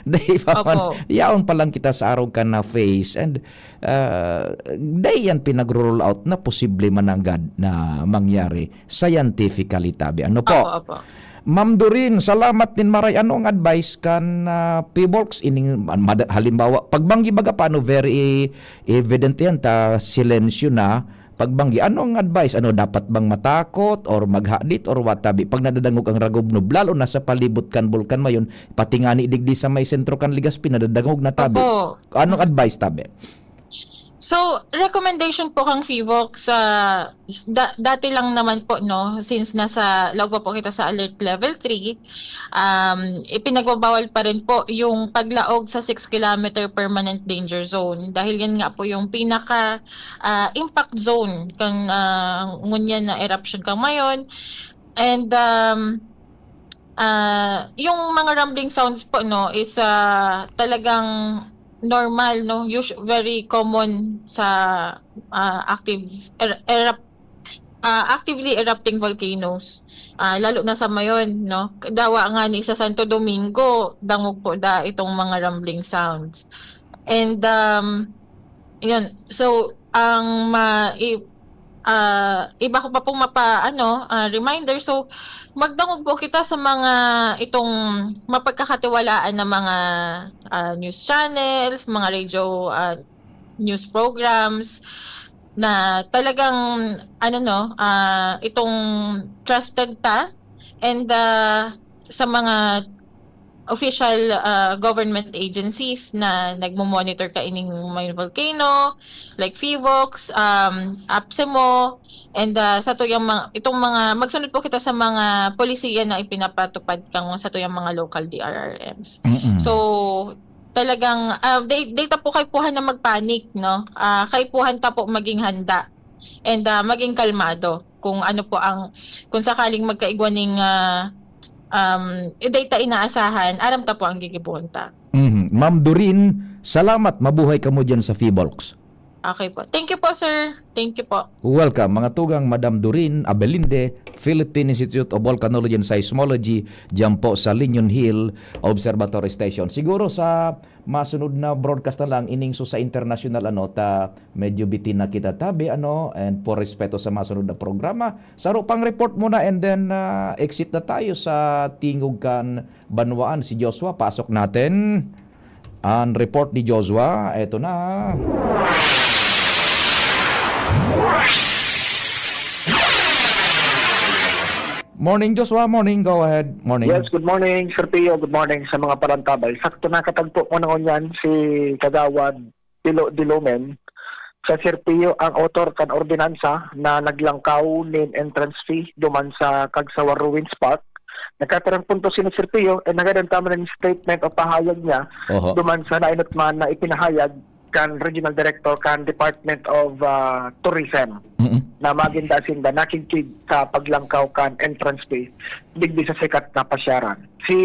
Day pa man. Opo. Yaon pa lang kita sa arog kan na phase. And, ah, day yan pinagro-roll out na posible mananggad na mangyari scientifically tabi. Ano po? Opo, opo. Ma'am Doreen, salamat nin maray. Ano ang advice kan, ah, PHIVOLCS? Ining, mad-, halimbawa, pagbanggi baga paano very evident yan, ta silensyo na, pagbanggi. Ano ang advice? Ano, dapat bang matakot or maghadit or what, tabi? Pag nadadangog ang ragubnob, lalo na sa palibot kan Bulkan Mayon, pati ngani digdi sa may sentro kan Legazpi, nadadangog na, tabi. Opo. Anong advice, tabi? So, recommendation po kang PHIVOLCS sa, da-, dati lang naman po, no, since nasa laog pa po kita sa alert level three, um, ipinagbabawal pa rin po yung paglaog sa six kilometer permanent danger zone. Dahil yan nga po yung pinaka, ah, impact zone kang, ah, ngunyan na eruption kang Mayon. And, um, ah, yung mga rumbling sounds po, no, is, ah, talagang normal, no, usu-, very common sa, ah, active er-, erupt-, ah, actively erupting volcanoes. Ah, lalo na sa Mayon, no? Dawa nga ni sa Santo Domingo, dangog po da itong mga rumbling sounds. And, um, yun. So, ang ma-, i-, ah, iba ko pa pong mapa-, ano, ah, reminder. So, magdangog po kita sa mga itong mapagkakatiwalaan na mga, ah, news channels, mga radio, ah, news programs na talagang, ano, no, ah, itong trusted ta and, ah, sa mga official, ah, government agencies na nagmo-monitor kaining Mayon Volcano, like PHIVOLCS, um, APSEMO, and, ah, sa tuyang mga, itong mga, magsunod po kita sa mga polisiya na ipinapatupad kang sa tuyang mga local D R R Ms. Mm-mm. So, talagang, ah, di, di ta po kaipuhan na magpanic, no? Ah, kaipuhan ta po maging handa and, ah, maging kalmado kung ano po ang, kung sakaling magkaigwa ning, ah, um, di ta inaasahan, aram ta po ang gigibohon ta. Mhm. Ma'am Doreen, salamat. Mabuhay kamo diyan sa PHIVOLCS. Okay po. Thank you po, sir. Thank you po. Welcome, mga tugang, Madam Doreen Abelinde, Philippine Institute of Volcanology and Seismology, diyan po sa Liñon Hill Observatory Station. Siguro sa masunod na broadcast na lang, ining so sa international, ano, ta medyo bitin na kita tabi, ano, and por respeto sa masunod na programa. Saro pang report muna and then, ah, exit na tayo sa tingog kan banwaan. Si Joshua, pasok natin. Ang report ni Joshua, eto na. Morning, Joshua. Morning. Go ahead. Morning. Yes, good morning, Sir Pio. Good morning sa mga parantabay. Sakto, nakatagpo mo na ngunyan si Kagawad Pilo Dilumen sa Sir Pio, ang author kan ordinansa na naglangkaw nin entrance fee duman sa Kagsawa Ruins Park. Nagkatarang punto sino, Sir Pio, eh, nagadan tama nin statement o pahayag niya Oho. duman sa nainot man na ipinahayag kan Regional Director kan Department of, ah, Tourism Mm-mm. na magin da sinda nakigkig sa paglangkaw kan entrance fee digdi sa sikat na pasyaran. Si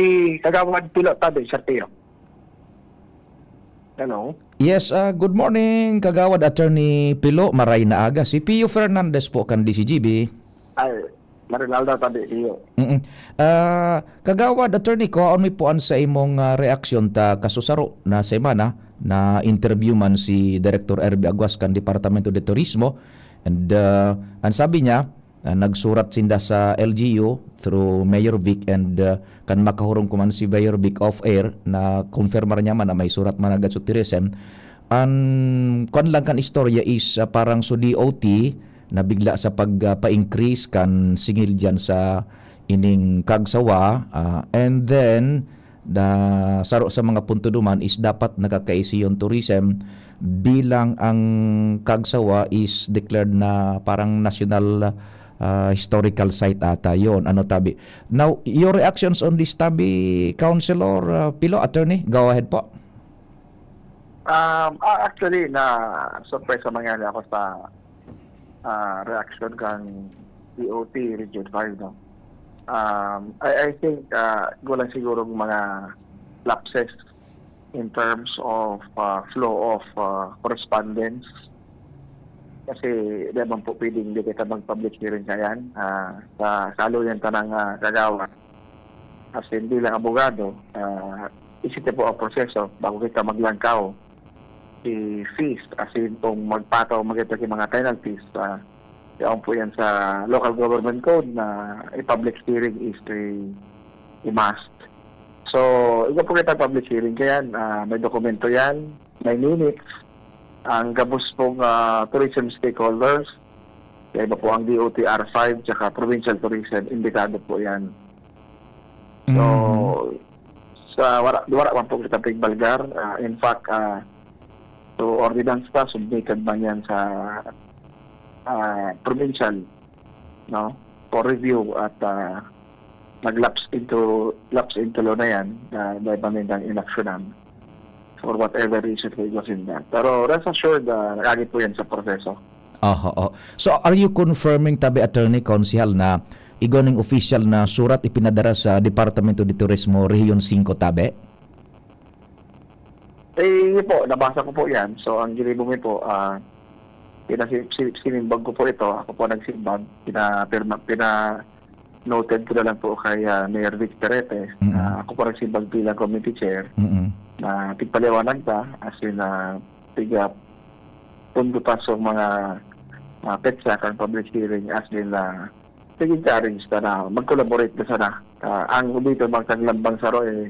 Kagawad Pilo tabi, Sir Pio. Hello? Yes, ah, good morning, Kagawad Attorney Pilo. Maray na aga. Si Pio Fernandez po kan D C G B. Ay, Marinalda tabi, Pio. Mm-mm. Ah, Kagawad Attorney, kuhaon mi po an sa imong, ah, reaksyon ta kasusaro na semana, na-interview man si Director Erby Aguas kan Departamento de Turismo. And, ah, ang sabi niya, ah, nagsurat sinda sa L G U through Mayor Vic and, ah, kan makahurong ko man si Mayor Vic off-air, na-confirmar niya man na may surat man agad sa tourism. An kwan lang kan istorya is, ah, parang so D O T na bigla sa pag, ah, pa-increase kan singil diyan sa ining Kagsawa, ah, and then, da-, saro sa mga punto duman is dapat nakakaisi yon tourism bilang ang Kagsawa is declared na parang national, ah, historical site ata yon. Ano tabi? Now, your reactions on this tabi, Councilor, ah, Pilo, Attorney? Go ahead po. Um, ah, actually, na-surprise naman nga ako sa, ah, reaction kan D O T Region five, no? Um, I, I think, ah, wala sigurong mga lapses in terms of, ah, flow of, ah, correspondence. Kasi di naman po pwedeng di kita mag-public hearing kayan. Ah, sa kaluyan tanang, ah, kagawad. As in, bilang abogado, ah, isip po ang proseso bago kita maglangkaw si fees. As in, kung magpataw, magkita yung mga penalties, ah, yaon po yan sa local government code na i-public hearing is a, a must. So, iba po kita public hearing. Kaya, ah, may dokumento yan, may minutes. Ang gabos pong, ah, tourism stakeholders, kaya iba po ang D O T R five tsaka provincial tourism, imbitado po yan. So, Mhm. sa wala, wala man po kita pigbalgar. Ah, in fact, ah, so ordinance pa, submitted man yan sa, ah, provincial, no? For review at, ah, nag-lapse into, lapse into law na yan, na dahil pa nindang inaksyonan for whatever reason po it was in that. Pero rest assured, ah, nag-agi po yan sa proseso. Oho, oho. So, are you confirming tabi, Attorney Konsehal, na igwa ning opisyal na surat ipinadara sa Departamento de Turismo, Rehiyon singko tabi? Eh, yun po, nabasa ko po yan. So, ang ginibo mi po, ah, pinasi-, si-, sinimbag ko po ito. Ako po nagsimbag. Pinapirma-, pina-noted ko na lang po kay, ah, Mayor Vic Perete. Mm-mm. Ah, ako po nagsimbag bilang committee chair Mm-mm. na tigpaliwanag ta, as in, ah, tiga pundo pa sa mga, ah, petsa kan public hearing, as in, ah, tig-encourage ta na mag-collaborate na sana. Ah, ang dito, magkaglambang saro, eh,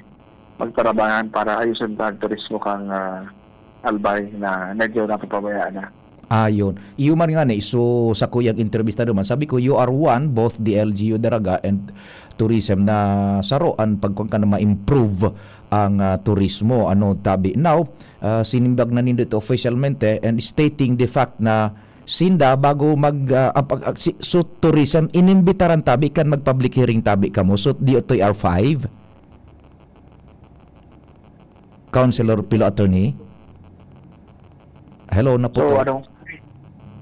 magtarabangan para ayusan ta ang turismo kang, ah, Albay na medyo napapabayaan na. Ayon. Iyo man ngani, so, sa kuyang entrevistado man, sabi ko, you are one, both the L G U Daraga and tourism, na saro an pagkuan ka na ma-improve ang, ah, turismo, ano, tabi. Now, ah, sinimbag na nindo ito officialmente and stating the fact na sinda bago mag, ah, ah, pag, ah, si, so, tourism, inimbitaran tabi kan mag-public hearing tabi kamo. So, D O T R five? Councilor Pilo, Attorney? Hello, So, naputol. ano?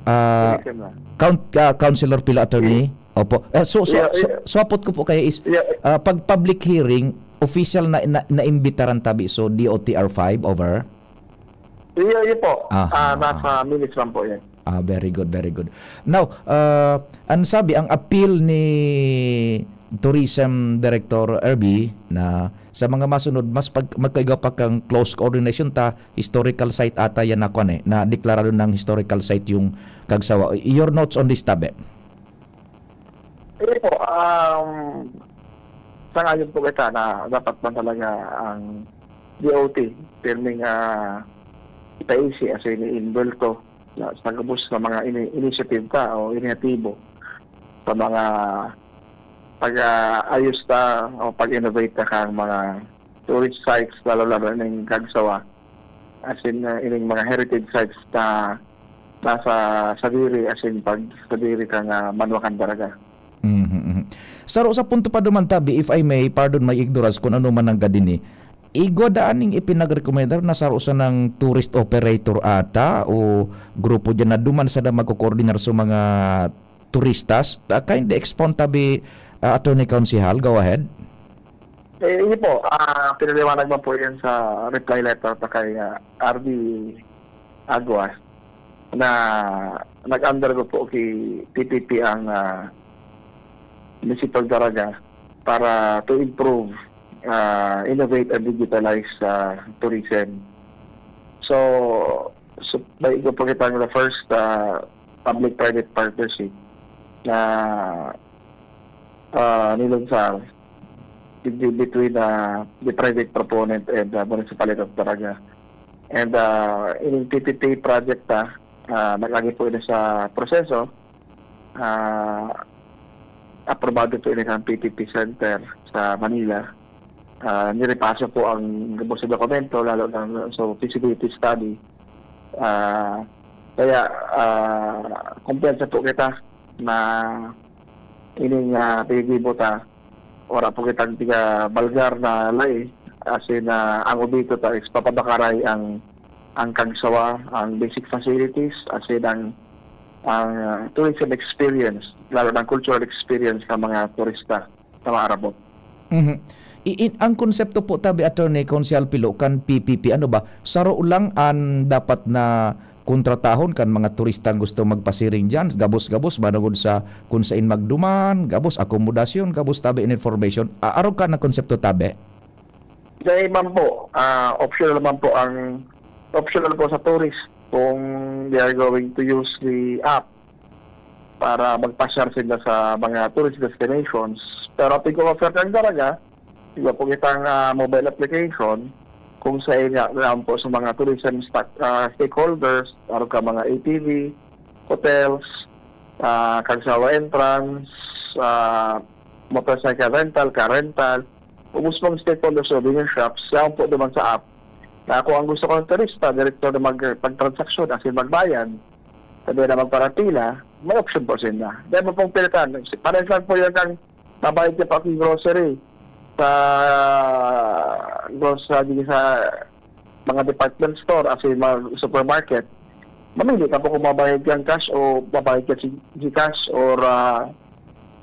Ah, Tourism lang. Coun-, ah, Councilor Pilo, Attorney? Opo. Eh, so, so, Yeah, so, yeah. so, apot ko po kaya is, Yeah. ah, pag public hearing, official na, na, naimbitaran tabi, so D O T R five, over? Iyo, iyo po. Aha. Ah, nasa minutes lang po yan. Ah, very good, very good. Now, ah, ang sabi, ang appeal ni Tourism Director Erby na sa mga masunod, mas pag-, magkaiga pa kang close coordination ta, historical site ata yan na kwan eh, na deklarado ng historical site yung Kagsawa. Your notes on this, tabi? Sige po, um, sangayon po kita na dapat man talaga ang D O T, pirming, ah, ipaisi as in, i-involve to sa, sa gabos na mga ini-, initiative ta o iniatibo sa mga pag, ah, ayos ta o pag-innovate ta kang mga tourist sites, lalo-lalo ning Kagsawa. As in, ah, ining mga heritage sites na nasa sadiri, as in, pag sadiri kang, ah, Manuacan Daraga. Mhm, mhm. Saro sa punto pa duman, tabi, if I may, pardon my ignorance kung ano man ang gadini. Igwa daan ning ipinagrekomendar na saro sanang tourist operator ata o grupo diyan na duman sana magkokoordinar sa mga turistas? Ah, kindly expound, tabi, ah, Attorney Konsehal. Go ahead. Eh, yun po, ah, pinaliwanag man po yan sa reply letter pa kay, ah, R D Aguas na nag-undergo po kay T P P ang, ah, Municipal Daraga para to improve, ah, innovate and digitalize sa tourism. So, so, may iba po kitang the first, ah, public-private partnership na, ah, nilansar between, between, ah, the private proponent and the Municipality of Daraga. And, ah, in P P P project ta, ah, nag-agi po ini sa proseso. Ah, aprobado po ini kan P P P Center sa Manila. Ah, nirepaso po ang gabos na dokumento, lalo na sa feasibility study. Ah, kaya, ah, kumpiyansa po kita na ining, ah, pinigibo ta, wala po kitang tiga balgar na lahi. As in, ah, ang obito ta is papabakaray ang, ang Kagsawa, ang basic facilities, as in ang, ang, ah, tourism experience, lalo ng cultural experience ng mga turista na maarabot. Mhm. I-, in, ang konsepto po, tabi, Attorney Konsehal Pilo, kan P P P, ano ba, saro lang an dapat na kontratahon kan mga turistang gusto magpasiring diyan, gabos-gabos, manugod sa kun sain magduman, gabos akomodasyon, gabos, tabi, in information. A-, arog kan na konsepto, tabi? Dahil man po, ah, optional man po ang, optional po sa tourist kung they are going to use the app para magpasyar sila sa mga tourist destinations. Pero ating kung offer kang Daraga, iba po kitang, ah, mobile application kung sa inyo naman po sa mga tourism sta-, ah, stakeholders, araw ka mga A T V, hotels, ah, Kagsawa entrance, ah, motorcycle rental, car rental, ubos pang stakeholders, souvenir shops, yaon po naman sa app na kung ang gusto ko ng turista, direkto na mag-, pagtransaksyon, as in magbayad, sabi na magparapila, may option po sila. Dahil mo pong pilitan, parang lang po yun kang mabayad ka pa akong grocery sa, gros-, sa, di sa mga department store, as in mga supermarket. Mamili ka po kung mabayad kang cash o mabayad ka si, si cash or, ah,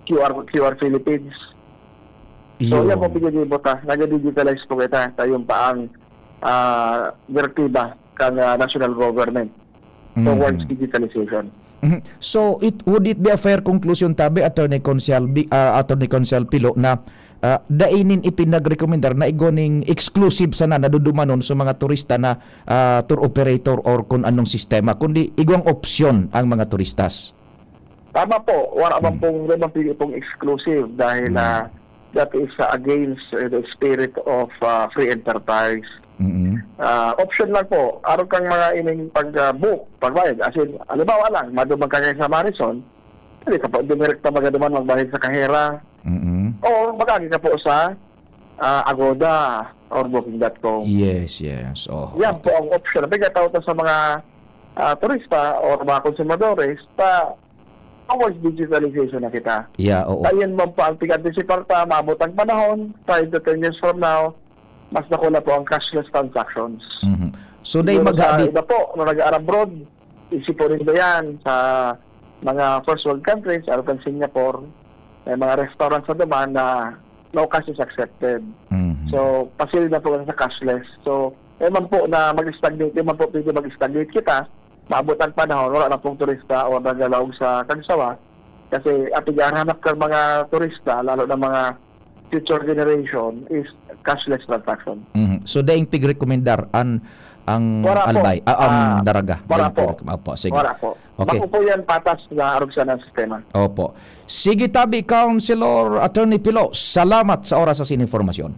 Q R, Q R Philippines. So, Iyo. Yan po, pinag-iibot, ah. Nag-digitalize po kita. Kayong pa ang, ah, direktiba kang, ah, national government towards Mhm. digitalization. Mhm. So, it, would it be a fair conclusion, tabi, Attorney Konsehal Bi-, ah, Attorney Konsehal Pilo, na, ah, dai nin ipinagrekomendar na igwa ning exclusive sana na dudumanon sa mga turista na, ah, tour operator or kun anong sistema, kundi igwang opsyon ang mga turistas? Tama po, wala man Mm. pong, wala man pili pong exclusive dahil, Mm. ah, that is, ah, against, uh, the spirit of, ah, free enterprise. Mm-mm. Ah, option lang po, araw kang mga ining pag, ah, book, pagbayad. As in, halimbawa lang, maduman ka ngayon sa Marison, pwede ka po, dumirekta magaduman, magbayad sa kahera. Mm-mm. O mag-agi ka po sa, ah, Agoda or booking dot com. Yes, yes. Oh, Yan okay. po ang option. Pagkatao to sa mga, ah, turista or mga konsumadores, pa, towards digitalization na kita. Yeah, oo. Kaya yan man po ang pag-anticipar ta, maabot ang panahon, five to ten years from now, mas dakula po ang cashless transactions. Mhm. So, dai Siguro sa maghadi- iba po na nag-aarabroad, isipon ninda yan sa mga first world countries, araw kan Singapore, may mga restaurants na duman na no cash is accepted. Mhm. So, pasil na po sa cashless. So, eh man po na mag-stagnate, eh man po pwede mag-stagnate kita, maabot ang panahon, wala na pong turista o nagalaog sa Kagsawa. Kasi ating hanap kang mga turista, lalo na mga future generation, is cashless transaction. Mhm. So, daing pigrekomendar an, ang Wala po. Albay, ah, ang Ah, Daraga. wala Daing po. pigrekom-, opo, sige. Wala po. Okay. Bako po yan patas na arugsan ng sistema. Opo. Sige, tabi, Councilor Attorney Pilo, salamat sa oras sa sin informasyon.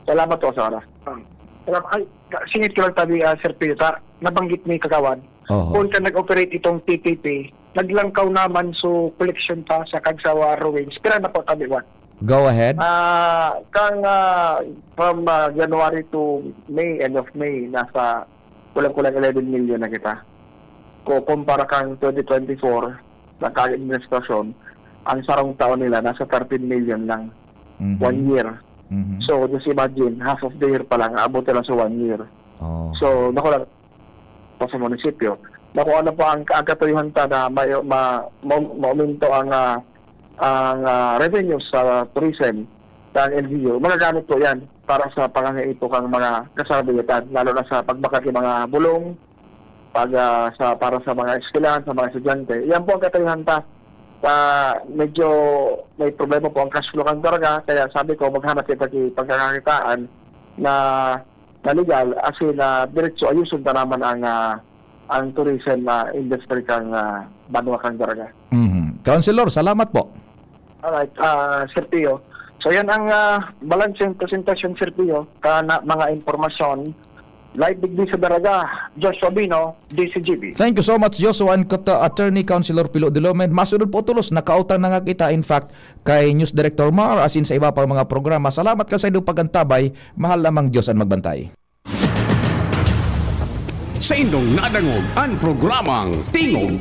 Salamat po sa oras. Um, alam, ay, singit ko lang tabi, ah, Sir Pio, ta, nabanggit ni Kagawad. Oho. Kung ka nag-operate itong T P P, naglangkaw naman so collection pa sa Kagsawa Ruins. Pira na po tabi, Juan? Go ahead. Ah, kang ah, from ah, January to May, end of May, nasa kulang-kulang eleven million na kita. Ko kumpara kang twenty twenty-four, na kag administrasyon, ang sarong taon nila nasa thirteen million lang. Mhm. One year. Mhm. So, just imagine, half of the year pa lang, aabot na lang sa one year. Oh. So, naku lang pa sa munisipyo. Na kung ano pa ang, ang katuyuhan ta na may, ma, ma, mauminto ang ah, ang ah, revenue sa tourism ng L G U, magagamit po yan para sa pangangaipo kang mga kasabayatan, lalo na sa pagbakat ng mga bulong, pag, ah, sa, para sa mga eskwelahan, sa mga estudyante. Yan po ang katuyuhan ta. Ah, medyo may problema po ang cash flow kan Daraga, kaya sabi ko, maghanap kita ki pagkakakitaan na, na legal, as in, ah, diretso ayuson ta naman ang, ah, ang tourism ah, industry kang ah, banwa kan Daraga. Mhm. Councilor, salamat po. Alright, ah, Sir Pio. So yan ang ah, balanseng presentasyon, Sir Pio, ka na mga impormasyon. Live digdi sa Daraga, Joshua Bino, D C G B. Thank you so much, Joshua and Kot-, Attorney Councilor Pilo Dilomen. Masunod po tulos, nakautang na nga kita, in fact, kay News Director Mar, asin sa iba pang mga programa. Salamat ka sa inyong pag-antabay. Mahal namang Diyos ang magbantay. Sa indong nadangog an programang Tingog